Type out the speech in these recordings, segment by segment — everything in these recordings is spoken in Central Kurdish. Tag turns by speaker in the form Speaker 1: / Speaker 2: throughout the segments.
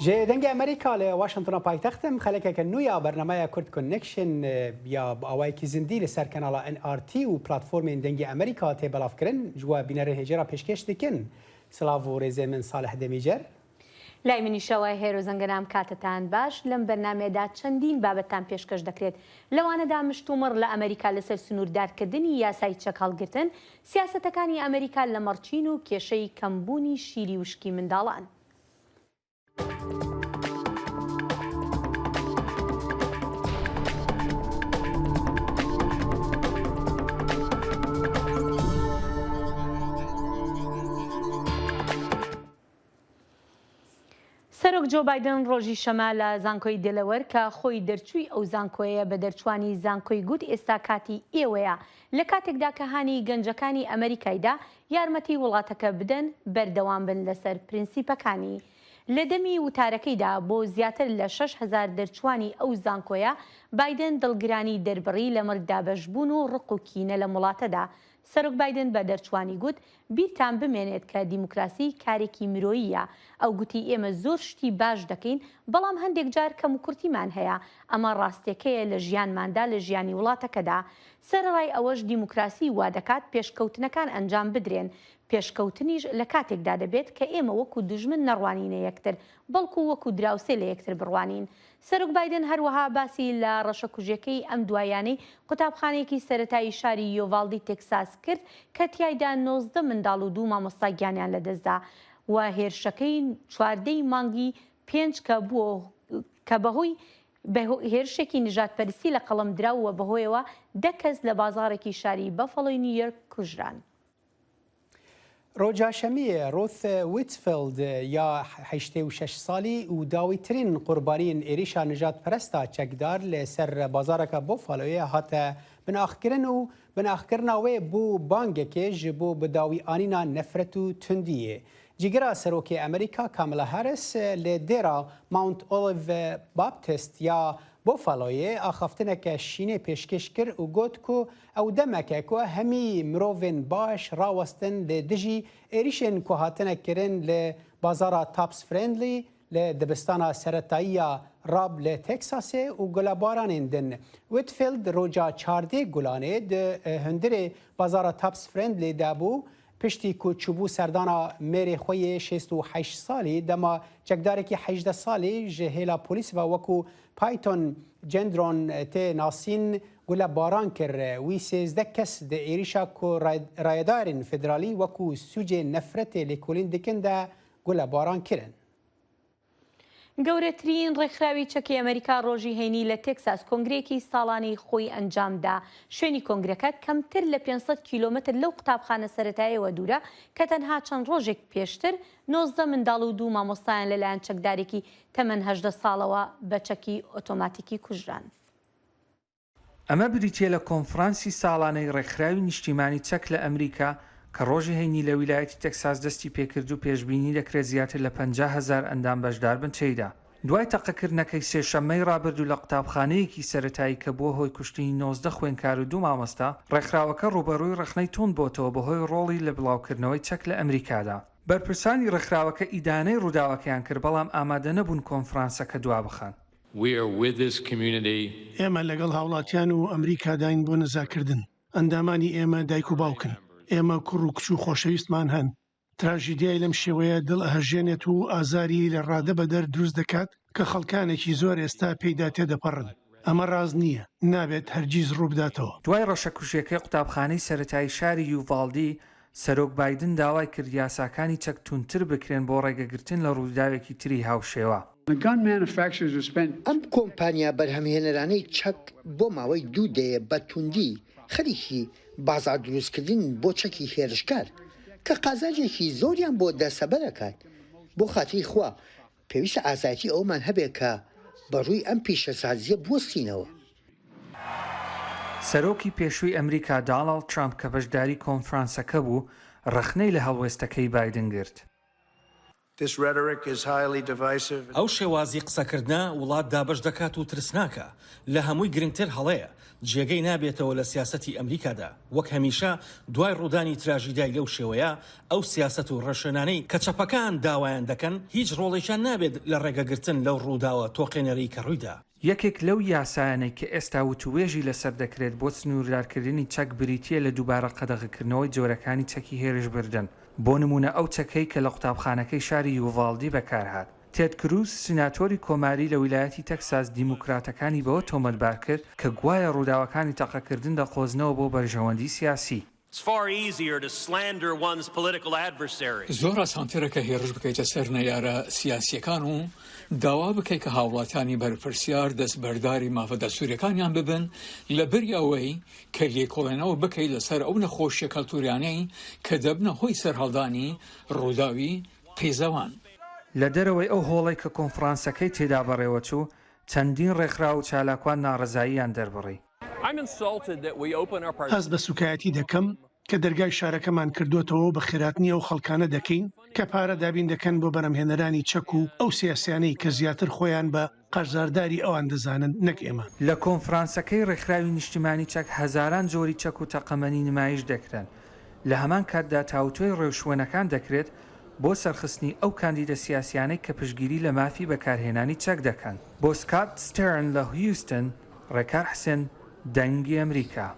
Speaker 1: Ji Dengê Amerîka li Washingtona paytext im xelekeke nû ya bernameya Kurd Connection ya bi awayekî zindî li ser kanala NRT û platformên Dengê Amerîka tê belavkirin ji we bînerên hêjê re pêşkêş dikin. Silav û rêzê min Salih Demîcer.
Speaker 2: لای منیشەوە هێرۆ زەنگەنام کاتتان باش لەم بەرنامەیەدا چەندین بابەتتان پێشکەش دەکرێت لەوانەدا مشتومڕ لە ئەمەریکا لەسەر سنووردارکردنی یاسای چەک هەڵگرتن، سیاسەتەکانی ئەمەریکا لەمەڕ چین و کێشەی کەمبوونی شیری وشکی منداڵان. سەرۆک جۆ بایدن ڕۆژی شەمە لە زانکۆی دێلەوەر کە خۆی دەرچووی ئەو زانکۆیەیە بە دەرچووانی زانکۆی گوت ئێستا کاتی ئێوەیە لە کاتێکدا کە هانی گەنجەکانی ئەمەریکای دا یارمەتی وڵاتەکە بدەن بەردەوام بن لەسەر پرنسیپەکانی. لە دەمی وتارەکەیدا بۆ زیاتر لە 6000 دەرچووانی ئەو زانکۆیە بایدن دڵگرانی دەربڕی لەمەڕ دابەشبوون و ڕق و کینە لەم وڵاتەدا سەرۆک بایدن بە دەرچووانی گوت، بیرتان بمێنێت کە دیموکراسی کارێکی مرۆییە. ئەو گوتی ئێمە زۆر شتی باش دەکەین، بەڵام هەندێک جار کەموکورتیمان هەیە. ئەمە ڕاستیەکەیە لە ژیانماندا، لە ژیانی وڵاتەکەدا. سەرەڕای ئەوەش دیموکراسی وا دەکات پێشکەوتنەکان ئەنجام بدرێن. پێشکەوتنیش لە کاتێکدا دەبێت کە ئێمە وەکو دوژمن نەڕوانینە یەکتر، بەڵکو وەکو دراوسێ لە یەکتر بڕوانین. سەرۆک بایدن هەروەها باسی لە ڕەشەکوژیەکەی ئەم دواییانەی قوتابخانەیەکی سەرەتایی شاری یۆڤاڵدی تێکساس کرد کە تیایدا 19 منداڵ و دوو مامۆستا گیانیان لەدەستدا و هێرشەکەی 14 ی مانگی پێنج کە بووە کە بەهۆی هێرشێکی نژادپەرستی لە قەڵەم درا و بەهۆیەوە دە کەس لە بازاڕێکی شاری بەفەڵۆی نیویۆرک کوژران.
Speaker 1: ڕۆژا شەمییە ڕوث ویتفیڵد یا 86 ساڵی و داویترین قوربانیین ئێریشا نژادپەرستا چەکدار لە سەر بازارەکە بۆفالۆیە هاتە بناخکردن و بناخکردنا وێ بوو بانگێکێ ژ بۆ بداوی ئانینا نەفرەت و توندیێ. جیگرا سەرۆکێ ئەمریکا کاملا هاریس لە دێرا ماونت ئۆلیڤ باپتست یا بۆفالۆیێ ئاخافتنەکە شینێ پێشکێش کرد و گوت کو ئەو دەمەکە کو هەمی مرۆڤێن باش ڕاوەستن لە دژی ئێریشێن کو هاتنە کرن لە بازارا تاپس فرێندلی لە دبستانا سەرەتاییە ڕاب لە تێکساسێ و گولەبارانێن دن. ویتفیڵد ڕۆژا چاردێ گولانێ di hundirê bazara Tops Friendly de bû piştî ku çûbû serdana mêrê xwe yê 68 salî dema çekdarekî 18 salî ji hêla polîs ve wekû Payton Gendron tê nasîn gule baran kir. Wî 13 kes di êrişa ku rayedarên federalî wekû sûcê nefretê lêkolîn dikin de gule baran kirin.
Speaker 2: گەورەترین ڕێکخراوی چەکی ئەمریکا ڕۆژی هەینی لە تێکساس کۆنگرەیەکی ساڵانەی خۆی ئەنجامدا. شوێنی کۆنگرەکە کەمتر لە 500 کیلۆمەتر لەو قوتابخانە سەرەتایەوە دوورە کە تەنها چەند ڕۆژێک پێشتر 19 منداڵ و دوو مامۆستایان لەلایەن چەکدارێکی تەمەن 18 ساڵەوە بە چەکی ئۆتۆماتیکی کوژران.
Speaker 3: ئەمە بریتییە لە کۆنفرانسی ساڵانەی ڕێکخراوی نیشتیمانی چەک لە ئەمریکا کە ڕۆژی هەینی لە ویلایەتی تەکساس دەستی پێکرد و پێشبینی دەکرێت زیاتر لە 50 هەزار ئەندام بەشداربن تێیدا. دوای تەقەکردنەکەی سێشەممەی ڕابردوو لە قوتابخانەیەکی سەرەتایی کە بووە هۆی کوشتنی 19 خوێندکار و دوو مامۆستا، ڕێکخراوەکە ڕووبەڕووی ڕەخنەی توند بۆتەوە بەهۆی ڕۆڵی لە بڵاوکردنەوەی چەک لە ئەمریکادا. بەرپرسانی ڕێکخراوەکە ئیدانەی ڕووداوەکەیان کرد بەڵام ئامادەنەبوون کۆنفرانسەکە دوابخەن.
Speaker 4: ئێمە لەگەڵ هاوڵاتیان و ئەمریکاداین بۆ نزاکردن. ئەندامانی ئێمە دایک و باوکن. ئێمە کوڕ و کچ و خۆشەویستمان هەن. تراژیدیای لەم شێوەیە دڵ ئەهەژێنێت و ئازاری لە ڕادە بەدەر دروست دەکات کە خەڵکانێکی زۆر ئێستا پێیدا تێدەپەڕن. ئەمە ڕاست نییە. نابێت هەرگیز ڕووبداتەوە.
Speaker 3: دوای ڕەشەکوژیەکەی قوتابخانەی سەرەتایی شاری یوڤاڵدی، سەرۆک بایدن داوای کرد یاساکانی چەک توندتر بکرێن بۆ ڕێگەگرتن لە ڕووداوێکی تری هاوشێوە.
Speaker 5: ئەم کۆمپانیا بەرهەمهێنەرانەی چەک بۆ ماوەی دوو دەیە بە توندی خەریکی بازاڕ دروستکردنن بۆ چەکی هێرشکار کە قازانجێکی زۆریان بۆ دەستەبەر ئەکات. بۆ خاتری خوا پێویستە ئازایەتی ئەوەمان هەبێت کە بە ڕووی ئەم پیشەسازییە بوەستینەوە.
Speaker 3: سەرۆکی پێشووی ئەمریکا داناڵد ترامپ کە بەشداری کۆنفرانسەکە بوو، ڕەخنەی لە هەڵوێستەکەی بایدن گرت.
Speaker 6: ئەو شێوازی قسەکردنە وڵات دابەش دەکات و ترسناکە، لە هەمووی گرنگتر هەڵەیە. جێگەی نابێتەوە لە سیاسەتی ئەمریکادا. وەک هەمیشە دوای ڕوودانی تراژیدای لەو شێوەیە، ئەو سیاسەت و ڕێوشوێنانەی کە چەپەکان داوایان دەکەن، هیچ ڕۆڵێکیان نابێت لە ڕێگەگرتن لەو ڕووداوە تۆقێنەرەی کە ڕوویدا.
Speaker 3: یەکێک لەو یاسایانەی کە ئێستا وتووێژی لەسەر دەکرێت بۆ سنووردارکردنی چەک بریتییە لە دووبارە قەدەغەکردنەوەی جۆرەکانی چەکی هێرشبردن، بۆ نموونە ئەو چەکەی کە لە قوتابخانەکەی شاری یوڤاڵدی بەکارهات. تێد کروز، سیناتۆری کۆماری لە ویلایەتی تەکساس دیموکراتەکانی بەوە تۆمەتبار کرد کە گوایە ڕووداوەکانی تەقەکردن دەقۆزنەوە بۆ بەرژەوەندی سیاسی.
Speaker 7: زۆر ئاسانترە کە هێرش بکەیتە سەر نەیارە سیاسییەکان و داوا بکەی کە هاوڵاتیانی بەرپرسیار دەستبەرداری مافە دەستوورییەکانیان ببن لەبری ئەوەی کە لێکۆڵێنەوە بکەیت لەسەر ئەو نەخۆشییە کەلتووریانەی کە دەبنە هۆی سەرهەڵدانی ڕووداوی قیزەوان.
Speaker 3: لە دەرەوەی ئەو هۆڵەی کە کۆنفرانسەکەی تێدا بەڕێوەچوو، چەندین ڕێکخراو و چالاکوان ناڕەزاییان دەربڕی.
Speaker 4: هەست بە سوکایەتی دەکەم کە دەرگای شارەکەمان کردۆتەوە و بەخێرهاتنی ئەو خەڵکانە دەکەین کە پارە دابین دەکەن بۆ بەرهەمهێنەرانی چەک و ئەو سیاسیانەی کە زیاتر خۆیان بە قەرزارداری ئەوان دەزانن نەک ئێمە.
Speaker 3: لە کۆنفرانسەکەی ڕێکخراوی نیشتیمانی چەک هەزاران جۆری چەک و تەقەمەنی نمایش دەکرێن، لە هەمان کاتدا تاوتوێی ڕێوشوێنەکان دەکرێت بۆ سەرخستنی ئەو کاندیدە سیاسیانەی کە پشتگیری لە مافی بەکارهێنانی چەک دەکەن. بۆ سکات ستێرن لە هیوستن، ڕێکار حسێن، دەنگی ئەمریکا.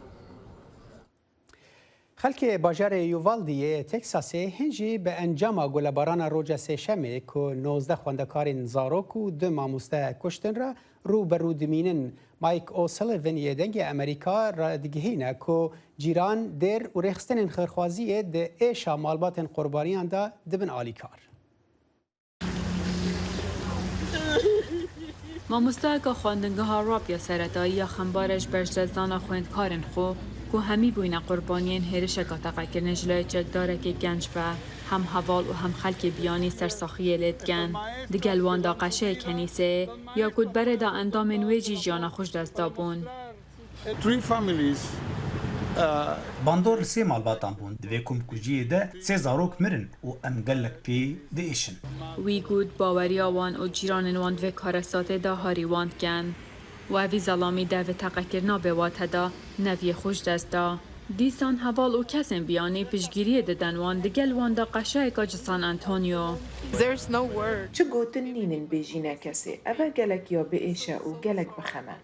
Speaker 1: خەلکێ باجارê Uvalde yê Teksasê hîn jî bi encama gulebarana roja Sêşemê ku 19 xwendekarên zarok û du mamoste kuştin re rû bi rû dimînin. Mike O'Sullivan yê Dengê Amerîka radigihîne ku cîran, dêr û rêxistinên xêrxwaziyê di êşa malbatên qurbaniyan de dibin alîkar.
Speaker 8: Mamosteyeke xwendingeha Rap ya seretayî ya xembar e ji ber jidestdana xwendkarên xwe ku hemî bûyne qurbaniyên hêrişeke teqekirinê ji layê çekdarekê genc ve hem heval û hem xelkê biyanî sersaxiyê lê dikin. Digel wan de qeşeyê kenîseyê ya ku di berê de endamên wê jî jiyana xwe ji dest dabûn.
Speaker 9: Bandor li sê malbatan bûn. Di vê komkujiyê de sê zarok mirin û em gelek pê diêşin.
Speaker 8: Wî got, Baweriya wan û cîranên wan di vê karesatê de harî wan dikin. Û evî zelamî dev teqekirina bê wate de neviyê xwe ji dest da. Dîsan heval û kesên biyanî piştgiriyê diden wan digel wan de qeşeyeka ji San Antonio.
Speaker 10: Çi gotin nînin bêjîne kesê. Eve gelek ya biêş e û gelek bi xem e.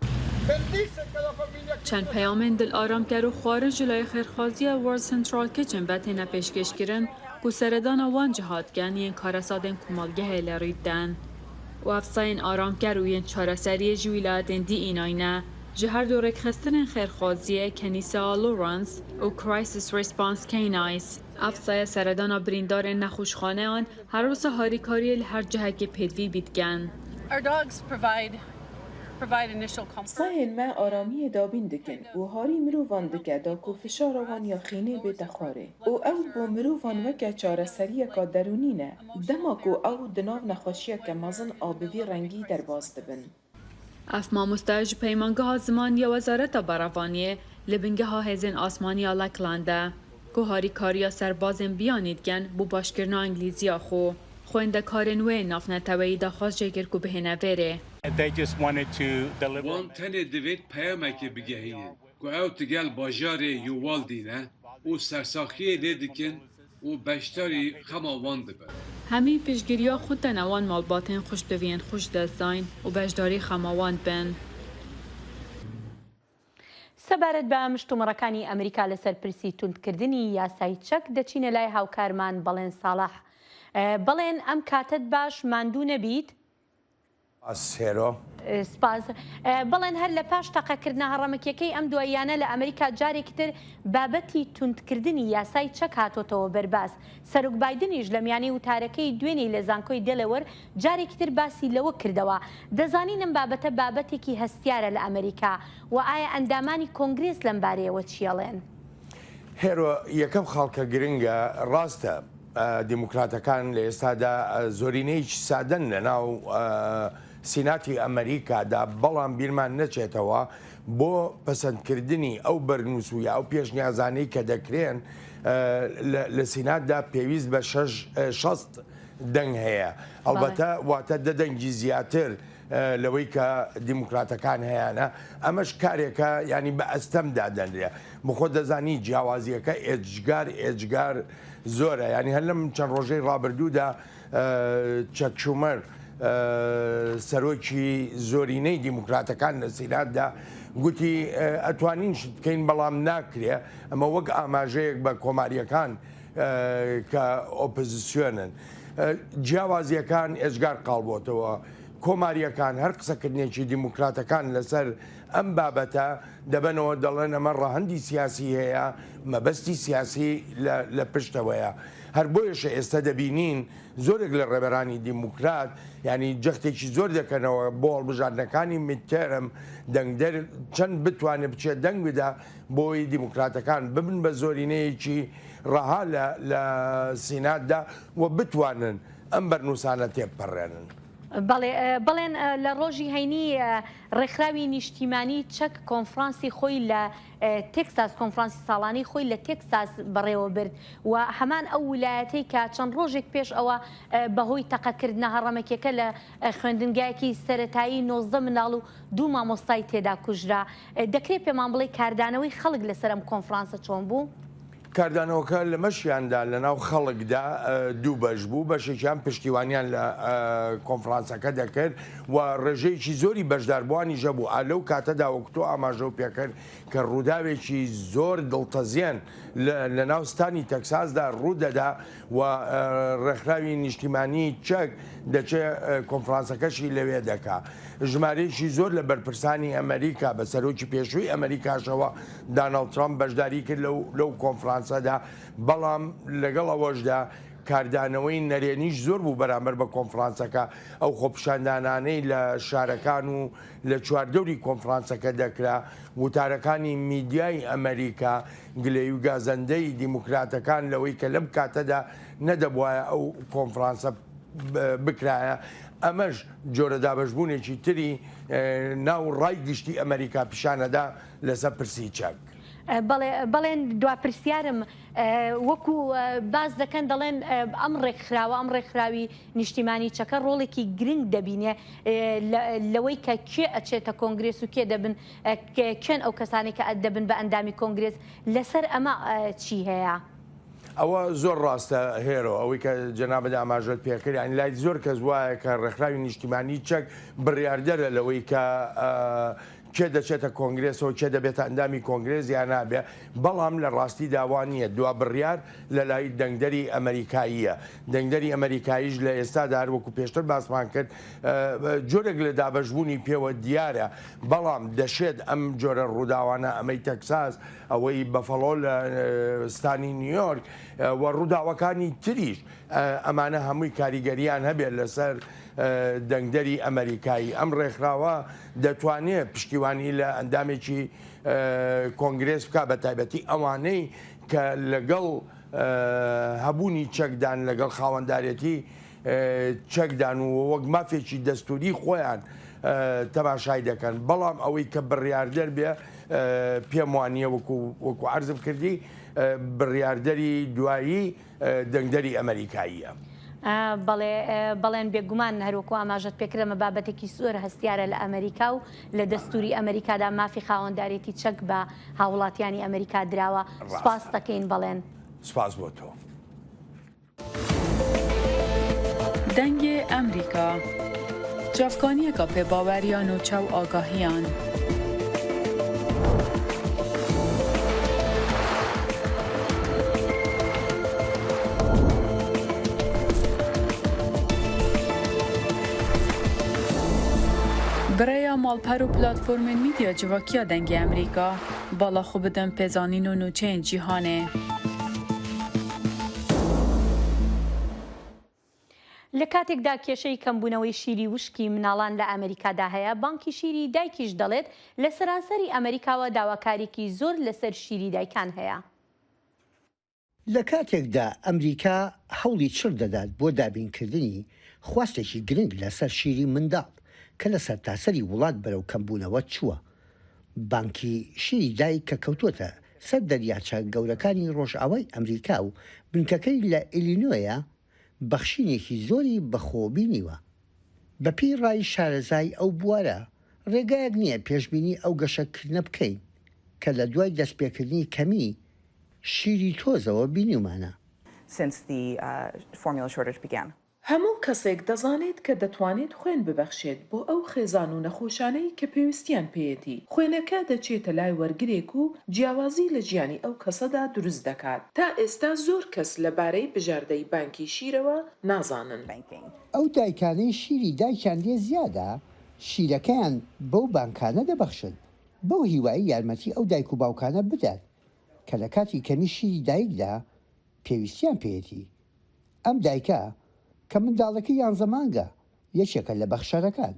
Speaker 8: Çend peyamên dilaramker û xwarin ji layê xêrxwaziya World Central Kitchen ve têne pêşkêşkirin ku seredana wan cihatgen yên karesadên komalgehê lê rî diden û efsayên aramker û yên çareseriyê ji wîlayetên dî înayne ji her du rêkxistinên xêrxwaziyê Kenîsa Lawrence û Crisis Response Canines. Efsaya seredana birîndarên nexweşxaneyan her wisa harîkariyê li her cihekê pêdivî bî dikin.
Speaker 10: Sayên me aramiyê dabîn dikin û harî mirovan dike da ku fişara wan ya xînê bête xwarê û ew bo mirovan weke çareseriyeka derûnî ne dema ku ew di nav nexweşiyeke mezin a bi vî rengî derbas dibin.
Speaker 8: Ev mamoste ji Peymangeha Ziman ya Wezareta Berevaniyê li bingeha Hêzên Asmanî ya Lackland e ku harîkariya serbazên biyanî dikin bo başkirina îngilîziya xwe. Xwendekarên wê navneteweyî daxwaz jê kir ku bihêne vêrê.
Speaker 11: Wan tenê divêt peyamekê bigehînin ku ew digel bajarê Uvalde ne û sersaxiyê lê dikin û beşdarî xema wan dibin.
Speaker 8: Hemî piştgiriya xwe tene wan malbatên xweşdiviyên xwe ji dest dayîn û beşdarî xema wan dibin.
Speaker 2: سەبارەت بە مشتومڕەکانی ئەمریکا لەسەر پرسی توندکردنی یاسای چەک دەچینە لای هاوکارمان بەڵێن ساڵح. بەڵێن ئەم کاتەت باش ماندوو نەبیت.
Speaker 12: سپاس هێرۆ.
Speaker 2: سپاس. بەڵێن هەر لە پاش تەقەکردنە هەڕەمەکیەکەی ئەم دواییانە لە ئەمریکا جارێکی تر بابەتی توندکردنی یاسای چەک هاتۆتەوە بەرباس. سەرۆک بایدنیش لە میانەی وتارەکەی دوێنێی لە زانکۆی دێلەوەر جارێکی تر باسی لەوە کردەوە. دەزانین ئەم بابەتە بابەتێکی هەستیارە لە ئەمریکا و ئایا ئەندامانی کۆنگرێس لەم بارەیەوە چی ئەڵێن؟
Speaker 12: هێرۆ، یەکەم خاڵ کە گرنگە، ڕاستە دیموکراتەکان لە ئێستادا زۆرینەیەکی سادەن لە ناو سیناتی ئەمەریکادا، بەڵام بیرمان نەچێتەوە بۆ پەسەندکردنی ئەو بەرنووس و یا ئەو پێشنیازانەی کە دەکرێن لە سیناتدا پێویست بە 60 دەنگ هەیە، ئەڵبەتە واتە دە دەنگی زیاتر. لەوەی کە دیموکراتەکان هەیانە، ئەمەش کارێکە یانی بە ئەستەم دادەنرێ. بخۆت دەزانی جیاوازییەکە ئێجگار ئێجگار زۆرە، یانی هەر لەم چەند ڕۆژەی ڕابردوودا چەک شومەر سەرۆکی زۆرینەی دیموکراتەکان لە سیناتدا گوتی ئەتوانین شت بکەین بەڵام ناکرێ، ئەمە وەک ئاماژەیەک بە کۆمارییەکان کە ئۆپۆزیسیۆنن. جیاوازییەکان ئێجگار قاڵ بۆتەوە. کۆمارییەکان هەر قسەکردنێکی دیموکراتەکان لەسەر ئەم بابەتە دەبەنەوە دەڵێن ئەمە ڕەهەندی سیاسی هەیە، مەبەستی سیاسی لە پشتەوەیە. هەر بۆیەشە ئێستا دەبینین زۆرێک لە ڕێبەرانی دیموکرات یانی جەختێکی زۆر دەکەنەوە بۆ هەڵبژاردنەکانی midterm دەنگدەر چەند بتوانێت بچێت دەنگ بدا بۆی دیموکراتەکان ببن بە زۆرینەیەکی ڕەها لە سیناتدا و بتوانن ئەم بەرنووسانە تێبپەڕێنن.
Speaker 2: بەڵێ بەڵێن لە ڕۆژی هەینی ڕێکخراوی نیشتیمانی چەک کۆنفرانسی خۆی لە تێکساس کۆنفرانسی ساڵانەی خۆی لە تێکساس بەڕێوەبرد و هەمان ئەو ولایەتەی کە چەند ڕۆژێک پێش ئەوە بەهۆی تەقەکردنە هەڕەمەکیەکە لە خوێندنگایەکی سەرەتایی 19 منداڵ و دوو مامۆستای تێدا کوژرا. دەکرێت پێمان بڵێی کاردانەوەی خەڵک لەسەر ئەم کۆنفرانسە چۆن بوو؟
Speaker 12: کاردانەوەکە لەمەشیاندا لەناو خەڵکدا دوو بەش بوو، بەشێکیان پشتیوانیان لە کۆنفرانسەکە دەکرد و ڕێژەیەکی زۆری بەشداربووانیش هەبوو، ئا لەو کاتەدا وەک تۆ ئاماژەو پێکرد کە ڕووداوێکی زۆر دڵتەزێن لەناو ستانی تەکساسدا ڕوودەدا و ڕێکخراوی نیشتیمانی چەک دەچێ کۆنفرانسەکەشی لەوێ دەکا. ژمارەیەکی زۆر لە بەرپرسانی ئەمەریکا بە سەرۆکی پێشووی ئەمەریکاشەوە داناڵد ترامپ بەشداری کرد لەو کۆنفرانسەدا، بەڵام لەگەڵ ئەوەشدا کاردانەوەی نەرێنیش زۆر بوو بەرامبەر بە کۆنفرانسەکە، ئەو خۆپیشاندانانەی لە شارەکان و لە چواردەوری کۆنفرانسەکە دەکرا، وتارەکانی میدیای ئەمەریکا، گلەیی و گازەندەی دیموکراتەکان لەوەی کە لەم کاتەدا نەدەبوایە ئەو کۆنفرانسە بکرایە، ئەمەش جۆرە دابەشبوونێکی تری ناو ڕای گشتی ئەمەریکا پیشانەدا لەسەر پرسی چەک.
Speaker 2: بەڵێ بەڵێن دوا پرسیارم وەکو باس دەکەن دەڵێن ئەم ڕێکخراوە ئەم ڕێکخراوی نیشتیمانی چەکە ڕۆڵێکی گرنگ دەبینێ لەوەی کە کێ ئەچێتە کۆنگرێس و کێ دەبن کێن ئەو کەسانەی کە دەبن بە ئەندامی کۆنگرێس لەسەر ئەمە چی هەیە؟
Speaker 12: ئەوە زۆر ڕاستە هێرۆ، ئەوەی کە جەنابت ئاماژەت پێکرد، یانی لای زۆر کەس وایە کە ڕێکخراوی نیشتیمانی چەک بڕیاردەرە لەوەی کە کێ دەچێتە کۆنگرێسەوە، کێ دەبێتە ئەندامی کۆنگرێس یا نابێ، بەڵام لە ڕاستیدا وا نییە، دوا بڕیار لە لای دەنگدەری ئەمەریکاییە، دەنگدەری ئەمەریکاییش لە ئێستادا هەر وەکو پێشتر باسمان کرد جۆرێک لە دابەشبوونی پێوە دیارە، بەڵام دەشێت ئەم جۆرە ڕووداوانە، ئەمەی تەکساس، ئەوەی بەفەڵۆ لە ستانی نیویۆرک و ڕووداوەکانی تریش، ئەمانە هەمووی کاریگەرییان هەبێت لەسەر دەنگدەری ئەمەریکایی. ئەم ڕێکخراوە دەتوانێت پشتیوانی لە ئەندامێکی کۆنگرێس بکات، بەتایبەتی ئەوانەی کە لەگەڵ هەبوونی چەکدان، لەگەڵ خاوەندارێتی چەکدان و وەک مافێکی دەستووری خۆیان تەماشای دەکەن، بەڵام ئەوەی کە بڕیاردەر بێ پێم وانییە وەکو وەکو عەرزم کردی بڕیاردەری دوایی دەنگدەری ئەمەریکاییە.
Speaker 2: بەڵێ بەڵێن بێگومان هەروەکو ئاماژەت پێکرد ئەمە بابەتێکی زۆر هەستیارە لە ئەمەریکا و لە دەستوری ئەمەریکادا مافی خاوەندارێتی چەک بە هاوڵاتیانی ئەمەریکا دراوە. سوپاست دەکەین بەڵێن.
Speaker 12: سوپاس بۆ تۆ.
Speaker 8: دەنگێ ئەمریکا، چاڤکانیەکا پێباوەر یا نوچە و ئاگاهیان. Bi rêya malper û platformên mîdya civakiya Dengê Amerîka bala xwe bidin pêzanîn û nûçeyên cîhanê.
Speaker 2: لە کاتێکدا کێشەی کەمبوونەوەی شیری وشکی مناڵان لە ئەمریکادا هەیە، بانکی شیری دایکیش دەڵێت، لە سەرانسەری ئەمریکاوە داواکاریی زۆر لەسەر شیری دایکان هەیە.
Speaker 5: لە کاتێکدا ئەمریکا هەوڵی چڕ دەدات بۆ دابینکردنی خواستێکی گرنگ لەسەر شیری منداڵ کە لە سەرتاسەری وڵات بەرەو کەمبوونەوە چووە، بانکی شیری دایک کە کەوتووەتە سەر دەریاچە گەورەکانی ڕۆژئاوای ئەمریکا و بنکەکەی لە ئیلینۆیە، بەخشینێکی زۆری بەخۆوە بینیوە. بەپێی ڕای شارەزای ئەو بوارە، ڕێگایەک نییە پێشبینی ئەو گەشەکردنە بکەین کە لە دوای دەستپێکردنی کەمی شیری تۆزەوە بینیومانە.
Speaker 10: هەموو کەسێک دەزانێت کە دەتوانێت خوێن ببەخشێت بۆ ئەو خێزان و نەخۆشانەی کە پێویستیان پێیەتی، خوێنەکە دەچێتە لای وەرگرێک و جیاوازی لە ژیانی ئەو کەسەدا دروست دەکات. تا ئێستا زۆر کەس لە بارەی بژاردەی بانکی شیرەوە نازانن.
Speaker 5: ئەو دایکانەی شیری دایکیان لێ زیادە، شیرەکەیان بەو بانکانە دەبەخشن، بەو هیوایەی یارمەتی ئەو دایک و باوکانە بدات کە لە کاتی کەمی شیری دایکدا پێویستیان پێیەتی. ئەم دایکە کە منداڵەکەی یانزە مانگە، یەکێکە لە بەخشەرەکان.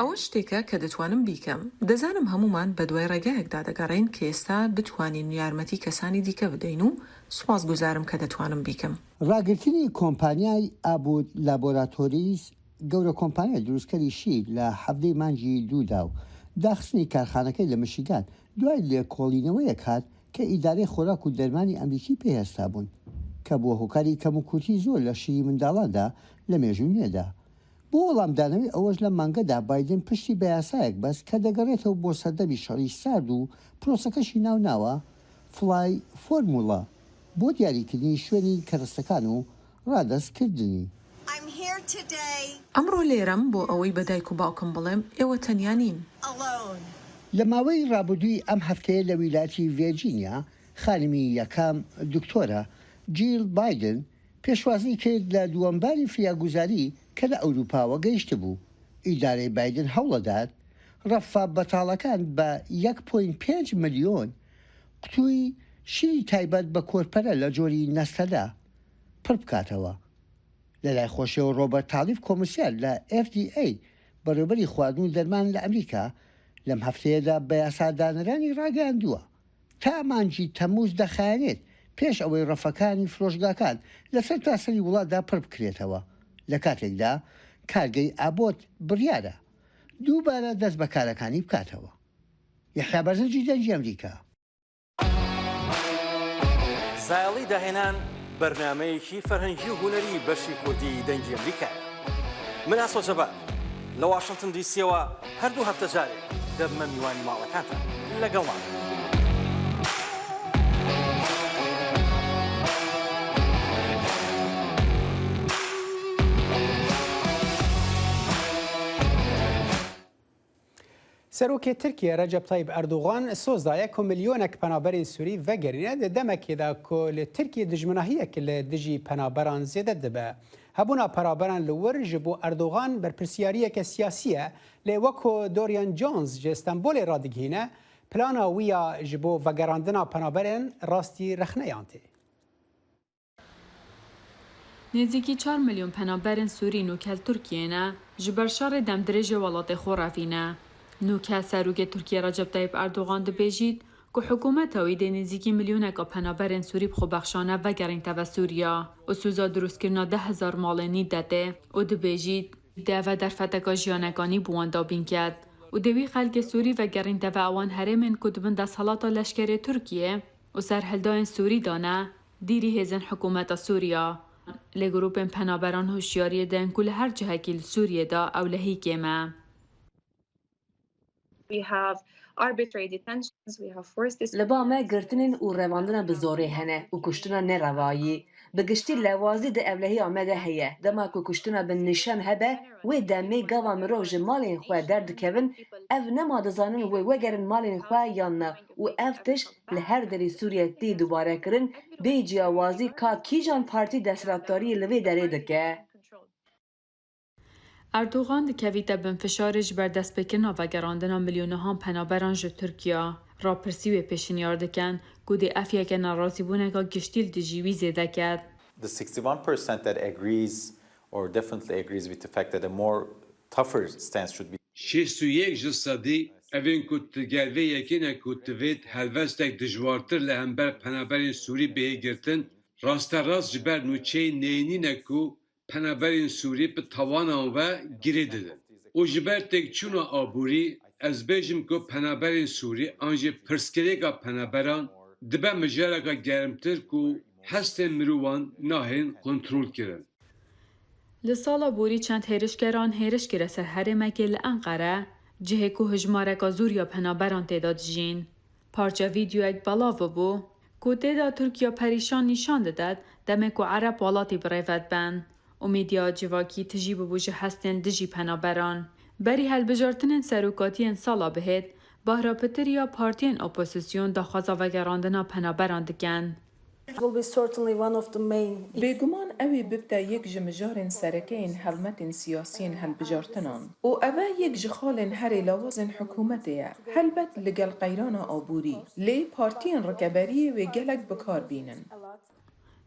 Speaker 13: ئەوە شتێکە کە دەتوانم بیکەم. دەزانم هەموومان بەدوای ڕێگایەکدا دەگەڕێین کە ئێستا بتوانین یارمەتی کەسانی دیکە بدەین و سوپاسگوزارم کە دەتوانم بیکەم.
Speaker 5: ڕاگرتنی کۆمپانیای ئابوت لابۆراتۆریز، گەورە کۆمپانیای دروستکەری شیر لە حەڤدەی مانگی دوودا و داخستنی کارخانەکەی لە مشیگان دوای لێکۆڵینەوەیەک هات کە ئیدارەی خۆراک و دەرمانی ئەمریکی پێی هەستابوون کە بووە هۆکاری کەموکورتی زۆر لە شیری منداڵاندا لە مێژووی نوێدا. بۆ وەڵامدانەوەی ئەوەش لەم مانگەدا بایدن پشتی بە یاسایەک بەست کە دەگەڕێتەوە بۆ سەردەمی شەڕی سارد و پرۆسەکەشی ناوناوە فڵای فۆرموڵە بۆ دیاریکردنی شوێنی کەرەستەکان و ڕادەستکردنی.
Speaker 13: ئەمڕۆ لێرەم بۆ ئەوەی بە دایک و باوکم بڵێم ئێوە تەنیا نین.
Speaker 5: لە ماوەی ڕابردووی ئەم هەفتەیە لە ویلایەتی ڤێرجینیا، خانمی یەکەم دکتۆرە جیل بایدن پێشوازی کرد لە دووەم باری فریاگوزاری کە لە ئەوروپاوە گەیشتبوو. ئیدارەی بایدن هەوڵەدات ڕەفە بەتاڵەکان بە یەک پۆینت پێنج ملیۆن قوتووی شیری تایبەت بە کۆرپەلە لە جۆری نەستەلە پڕ بکاتەوە. لەلای خۆشیەوە ڕۆبەرت تاڵیف کۆمسیار لە FDA بەڕێوبەری خواردن و دەرمان لە ئەمریکا لەم هەفتەیەدا بە یاسادانەرانی ڕاگەیاندووە تا مانگی تەمموز دەخایەنێت پێش ئەوەی ڕەفەکانی فرۆشگاکان لە سەرتاسەری وڵاتدا پڕ بکرێتەوە لە کاتێکدا کارگەی ئابۆت بڕیارە دووبارە دەست بە کارەکانی بکاتەوە. یەحیا بەرزنجی دەنگی ئەمریکا.
Speaker 6: زایەڵی داهێنان بەرنامەیەکی فەرهەنگی و هونەری بەشی کوردی دەنگی ئەمریکایە. من ئاسۆ جەبار لە واشنتن دی سیەوە هەر دوو هەفتە جارێک دەبمە میوانی ماڵەکانتان. لەگەڵمان بن.
Speaker 1: Serokê Tirkiyê Recep Tayyip Erdogan soz daye ku milyonek penaberên Sûrî vegerîne di demekê de ku li Tirkiyê dijminahiyek li dijî penaberan zêde dibe. Hebûna penaberan li wir ji bo Erdogan berpirsyariyeke siyasî ye lê wek ku Dorian Jones ji Stenbolê radigihîne plana wî ya ji bo vegerandina penaberên rastî rexneyan tê.
Speaker 8: Nêzîkî çar milyon penaberên Sûrî nûke li Tirkiyê ne, ji ber şerê demdirêjê welatê xwe revîne. Nûke Serokê Tirkiyê Recep Tayyip Erdogan dibêjît ku hikûmeta wî dê nêzîkî milyoneka penaberên Sûrî bi xwebexşane vegerîn teve Sûriya û soza dirûstkirina 10,000 malên nî detê û dibêjît dê eve derfeteka jiyanekanî bi wan dabîn ket û dê wî xelkê Sûrî vegerîn teve ewan herêmên ku di bin desthilata leşkerê Tirkiyê û serhildayên Sûrî de ne. Dîrî hêzên hikûmeta Sûriya lê grûpên penaberan hişyariyê den ku li her cihekî li Sûriyê de ewlehî kêm e.
Speaker 14: Li ba me girtinên û revandina bi zorê hene û kuştina nerevayî. Bi giştî lewazî di ewlehiya me de heye. Dema ku kuştina bi nîşan hebe, wê demê gava mirov ji malên xwe derdikevin, ev nema dizanin wê wegerin malên xwe yan na û ev tişt li her derê Sûriye tê dubarekirin bê ciyawazî ka kîjan partî desthilatdariyê li vê derê dike.
Speaker 8: Erdogan dikevîte bin fişarê ji ber destpêkirina vegerandina milyonehan penaberan ji Tirkiya. Rapirsî wê pêşinyar dikin ku dê ev yeke nerazîbûneka giştî li dijî wî zêde ket.
Speaker 15: The 61% that agrees or definitely agrees with the fact that a more tougher stance should be.
Speaker 11: 61 ji sedî evên ku digel vê yekê ne ku divêt helwestek dijwartir li hember penaberên Sûrî bihê girtin, rasterast ji ber nûçeyên neyênî ne ku penaberên Sûrî bi tawanan ve girê didin. Û ji ber têkçûna aborî ez bêjim ku penaberên Sûrî an jî pirsgirêka penaberan dibe mijareke germtir ku hestên mirovan nahên kontrolkirin.
Speaker 8: Li sala borî çend hêrişkeran hêriş kire ser herêmekê li Enqere, cihê ku hejmareka zor ya penaberan tê de dijîn. Parça vîdyoyek belav bûbû ku tê de Tirkiya perîşan nîşan didet demê ku Ereb welatî bi rê ve dibin û medyaya civakî tijî bûbû ji hestên dijî penaberan. Berî hilbijartinên serokatiyên sala bihêt, bahra pitir ya partiyên oposizyon daxwaza vegerandina penaberan dikin.
Speaker 10: Bêguman ew ê bibte yek ji mijarên sereke yên helmetên siyasî yên hilbijartinan û ev e yek ji xalên herê lawazên hikûmetê ye, helbet li gel qeyrana aborî. Lê partiyên rikeberiyê wê gelek bi kar bînin.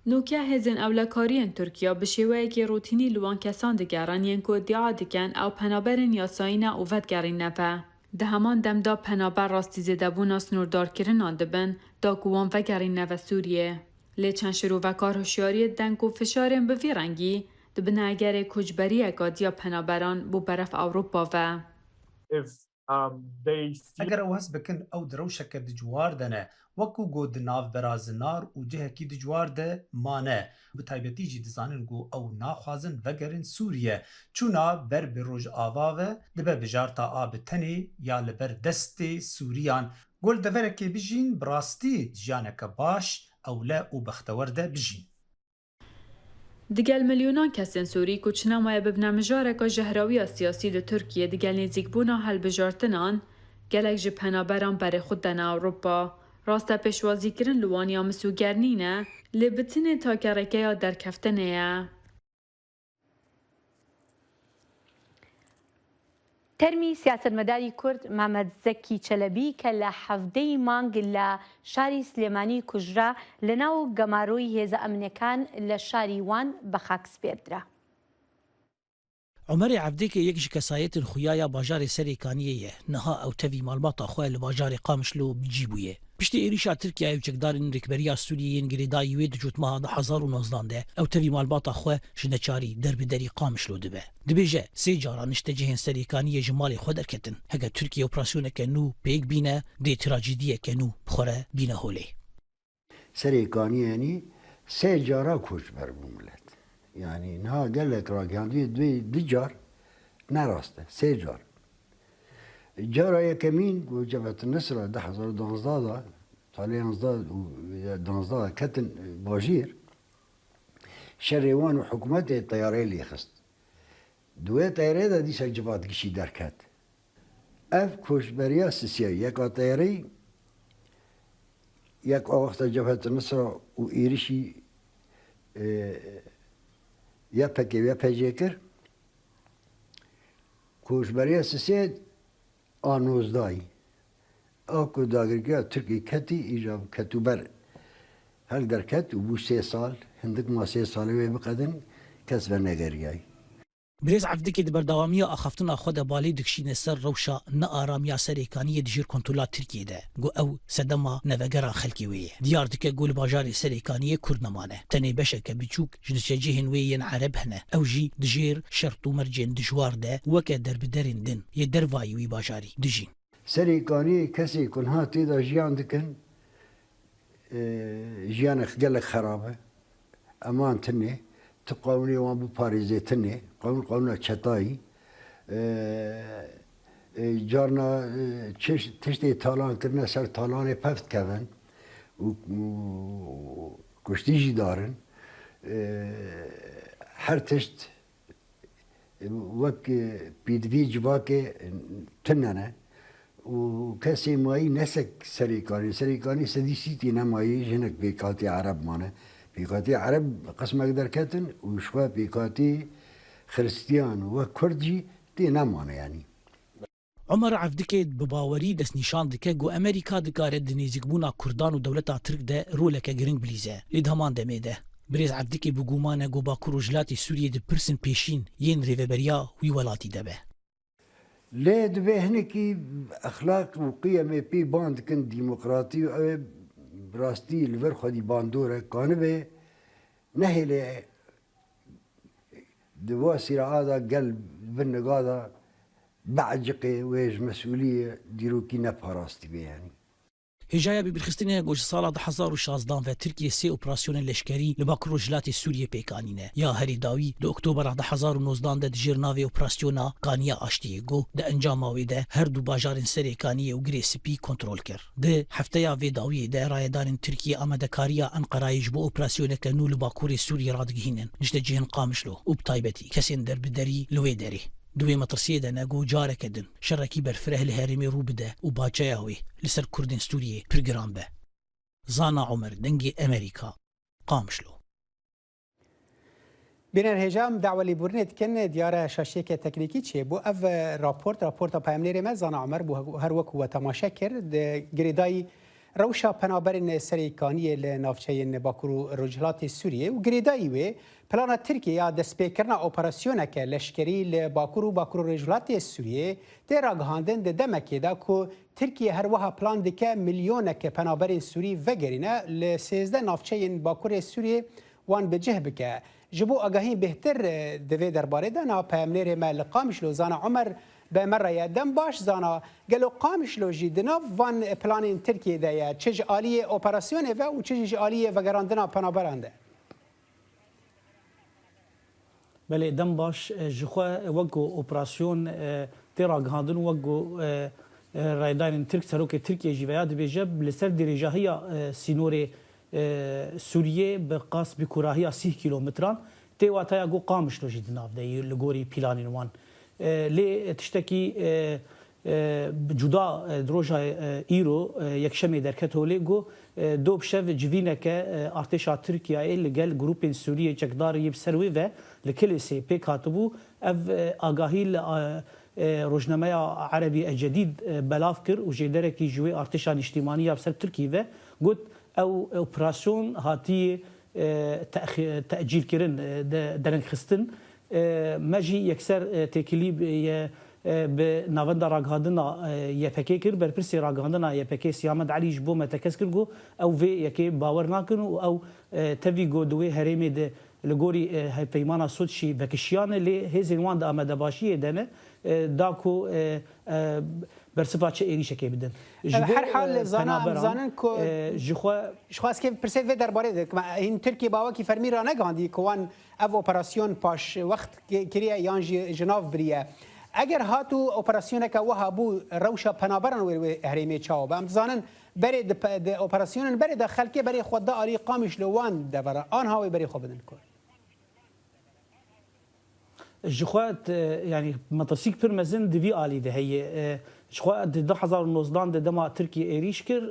Speaker 8: Nûke hêzên ewlekariyên Tirkiya bi şêweyekî rûtînî li wan kesan digerin yên ku îdia dikin ew penaberên yasayî ne û vedigerîne ve. Di heman dem de penaber rastî zêdebûna sinûrdarkirinan dibin da ku wan vegerîne ve Sûriyê. Lê çend şirovekar hişyariyê didin ku fişarên bi vî rengî dibin egerê koçberiyeke diya penaberan bo beref Ewropa ve.
Speaker 9: Eger ew hest bikin ew di rewşeke dijwar de ne, wek ku got di navbera zinar û cihekî dijwar de mane. Bi taybetî jî dizanin ku ew naxwazin vegerin Sûriye. Çûna ber bi Rojava ve dibe bijarta a bi tenê ya li ber destê Sûriyan. Ku li deverekê bijîn bi rastî di jiyaneke baş, ewle û bextewer de bijîn.
Speaker 8: Digel milyonan kesên Sûrî ku çinemaye bibine mijareke jehrawiya siyasî li Tirkiyê digel nêzîkbûna hilbijartinan, gelek ji penaberan berê xwe dane Ewropa. Rast e pêşwazîkirin li wan ya misûger nîne, lê bi tenê take rêkeya derkeftinê ye.
Speaker 2: تەرمی سیاسەتمەداری کورد مامەد زەکی چەلەبی کە لە حەڤدە ی مانگ لە شاری سلێمانی کوژرا، لەناو گەمارۆی هێزە ئەمنیەکان لە شاری وان بەخاک سپێردرا.
Speaker 16: Omerê Evdikê yek ji kesayetên xuya ya bajarê Serê Kaniyê ye. Niha ew tevî malbata xwe li bajarê Qamişlo bi cî bûye. Piştî êrîşa Tirkiyeyê û çekdarên rêkberiya Sûriyê yên girêdayî wê di cotmeha 2019 de ew tevî malbata xwe ji neçarî der bi derî Qamişlo dibe. Dibêje, sê caran niştecihên Serêkaniyê ji malê xwe derketin. Heke Tirkiye operasyoneke nû pêk bîne, dê trajediyeke nû bi xwe re bîne holê.
Speaker 17: Serêkaniyê yanî sê cara koçber bû milet. Yanî niha gelek ragihandiyê dibê du car ne rast e, sê car. Cara yekemîn ku Cebhet Nusra 2012 de, salê yanzdeh û duwazdeh de ketin bajêr, Şerê wan û hikûmetê teyareyê lê xist. Di wê teyareyê de dîsa civat gişî derket. Ev koçberiya sisiyayî yek a teyareyî, yek a wexta Cebhet Nusra û êrişî YPG û YPJ'ê kir. Koçberiya sisiyê A nozdayî, a ku dagirkeya Tirkiyê ketî îja bi ketûber hel derket û bû sê sal, hindik ma sê salê wê biqedin, kes venegeriyayî.
Speaker 16: Birêz Evdikê di berdewamiya axaftina xwe de balê dikişîne ser rewşa nearamiya Serêkaniyê di jêr kontrola Tirkiyê de, ku ew sedema nevegera xelkê wê ye. Diyar dike ku li bajarê Serêkaniyê Kurd nemane, tenê beşeke biçûk Ji niştecihên wê yên Ereb hene, ew jî di jêr şert û mercên dijwar de weke derbiderên din yê dervayî wî bajarî dijîn.
Speaker 17: Serê kaniyê kesê ku niha tê de jiyan dikin jiyanek gelek xerab e. Eman tune, tu qanûnê wan biparêzê tune, qanûn qanûna çetayî. Carna tiştê talan kirine ser talanê pev dikevin û Kuştî jî darin. Her tişt wek pêdiviyê civakê tune ne û kesê mayî ne sek serê kanî. Serê kanî 130 tê nemayî ji hinek pêkhatî ereb mane. Pêkhatî ereb qismek derketin û ji xwe pêkhatî xiristiyan wek kurd jî tê nemane yanî.
Speaker 16: Omer Evdikê bi bawerî destnîşan dike ku Amerîka dikare di nêzîkbûna Kurdan û dewleta Tirk de roleke giring bilîze. Lê di heman demê de Birêz Evdikê bi guman e ku Bakur Rojhilatê Sûriyê di pirsên pêşîn yên rêveberiya wî welatî de be.
Speaker 17: Lê divê hinekî exlaq û qiyemê pê ban dikin demokratî û ew ê bi rastî li vir xwedî bandor e kanibe nehêle Di va sîraa de gel di bin niga de bieciqê wê ji mesûliyê dîrokî neparastî bê yanî.
Speaker 16: Hêjaya bibîrxistinê ye ku ji sala 2016 ve Tirkiye sê operasyonên leşkerî li bakur rojhilatê Sûriyê pêk anîne. Ya herî dawî di oktobera 2019 de di jêr navê Operasyona Kaniya Aştiyê ku di encama wê de her du bajarên Serê Kaniyê û Girê Spî kontrol kir. Di hefteya vê dawiyê de rayedarên Tirkiyê amadekariya Enqerayê ji bo operasyoneke nû li bakurê Sûriyê radigihînin niştecihên Qamişlo û bi taybetî kesên derbiderî li wê derê. Di wê metirsiyê de ne ku careke din şerekî berfireh li herêmê rû bide û baçeya wê li ser Kurdên Sûriyê pir giran be. Zana Omer, Dengê Amerîka, Qamişlo.
Speaker 1: Bîner hêja em dawa lêborînê dikin diyar e şaşiyeke teknîkî çêbû. Ev raport raporta peyamnêrê me Zana Omer bû her wek we temaşe kir di girêdayî rewşa penaberên Serê Kaniyê li navçeyên Bakur û Rojhilatê Sûriyê û girêdayî wê plana Tirkiyê ya destpêkirina operasyoneke leşkerî li Bakur û Bakur û Rojhilatê Sûriyê tê ragihandin di demekê de ku Tirkiye her wiha plan dike milyonek penaberên Sûrî vegerîne li 13 navçeyên Bakurê Sûriyê wan bi cih bike. Ji bo agahiyên bêhtir di vê derbarê de na peyamnêrê me li Qamişlo Zana Omer bi me re ye. Dem baş Zana, gelo Qamişlo jî di nav van planên Tirkiyê de ye çi ji aliyê operasyonê ve û çi jî ji aliyê vegerandina penaberan de?
Speaker 18: Belê dem baş ji xwe wek ku operasyon tê ragihandin û wek ku rayedarên Tirk serokê Tirkiyê jî veya dibêje li ser dirêjahiya sînorê Sûriyê bi qas bi kûrahiya sîh kîlometran tê wateya ku Qamişlo jî di nav de yî li gorî pîlanên wan. Lê tiştekî cuda di roja îro yekşemê derket holê ku do bi şev civîneke artêşa Tirkiyeyê li gel grûpên Sûriyê çekdar yê bi ser wê ve li Kilêsê pêk hatibû. Ev agahî li rojnameya Erebî El Cedîd belav kir û jêderekî ji wê artêşa nîştîmanî ya bi ser Tirkiyê ve got, Ew operasyon hatiye tecîlkirin, derengxistin. Me jî yekser têkilî bi navenda ragihandina YPK'ê kir. Berpirsê ragihandina YPK'ê Siyamed Elî ji bo me tekez kir ku ew vê yekê bawer nakin û ew tevî ku di wê herêmê de li gorî hevpeymana Soçî vekişiyane lê hêzên wan di amadebaşiyê de ne da ku Bersiva çi êrîşekê bidin?
Speaker 1: Ji bo Her hal zana em dizanin ku
Speaker 18: ji xwe
Speaker 1: Ji xwe ez kê pirsê vê derbarê dikim. Hîn Tirkiye bawekî fermî ranegihandiye ku wan ev operasyon paş wext kiriye yan jî ji nav biriye. Eger hat û operasyoneke wiha bû rewşa penaberan wê li wê herêmê çawa be? Em dizanin berê di operasyonên berê de xelkê berê xwe da alî Qamîşlo wan deveran anha wê berê xwe bidin ku.
Speaker 18: Ji xwe yanî metirsîk pir mezin di vî alî de heye. Ji xwe di 2019 de dema Tirkiye êrîş kir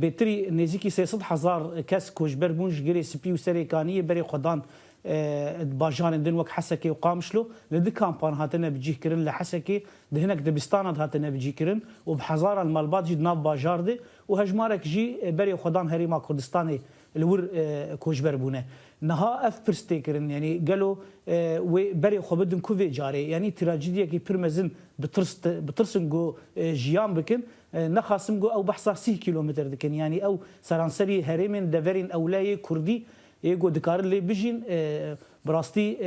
Speaker 18: bêtirî nêzîkî 300 hezar kes koçber bûn ji Girê Spî û Serê Kaniyê berê xwe dan bajarên din wek Hesekê û Qamişlo. Li du kampan hatine bicîhkirin li Hesekê di hinek dibistanan de hatine bicîhkirin û bi hezaran malbat jî di nav bajar de û hejmarek jî berê xwe dan Herêma Kurdistanê Li wir koçber bûne. Niha ev pirs tê kirin yanî gelo wê berê xwe bidin ku vê carê? Yanî trajediyekî pir mezin bi tirs bi tirsin ku jiyan bikin. Nexasim ku ew behsa sîh kîlometre dikin. Yanî ew seranserî herêmên deverên ewle yê kurdî yê ku dikarin lê bijîn bi rastî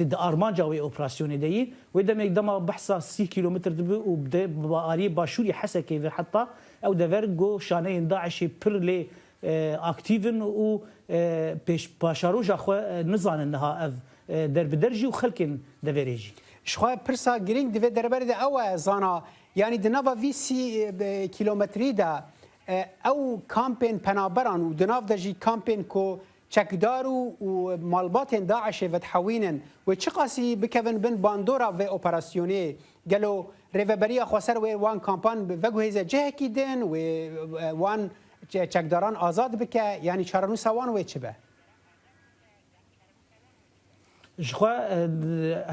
Speaker 18: di armanca wê operasyonê de yî. Wê demê dema behsa sîh kîlometre dibe û bi aliyê başûrî Hesekê ve heta Ew dever ku şaneyên DAIŞ'ê pir lê aktîv in û pêş paşaroja xwe nizanin niha ev derbider jî û xelkên deverê jî.
Speaker 1: Ji xwe pirsa girîng di vê derberê de ew e zana yanî di nava vî 30 kîlometrî de ew kampên penaberan û di nav de jî kampên ku Çekdar û û malbatên DAIŞ'ê vedihewînin wê çiqasî bikevin bin bandora vê operasyonê? Gelo Rêveberiya Xweser wê wan kampan veguhêze cihekî din, wê wan çekdaran azad bike yanî çarenûsa wan wê çi be?
Speaker 18: Ji xwe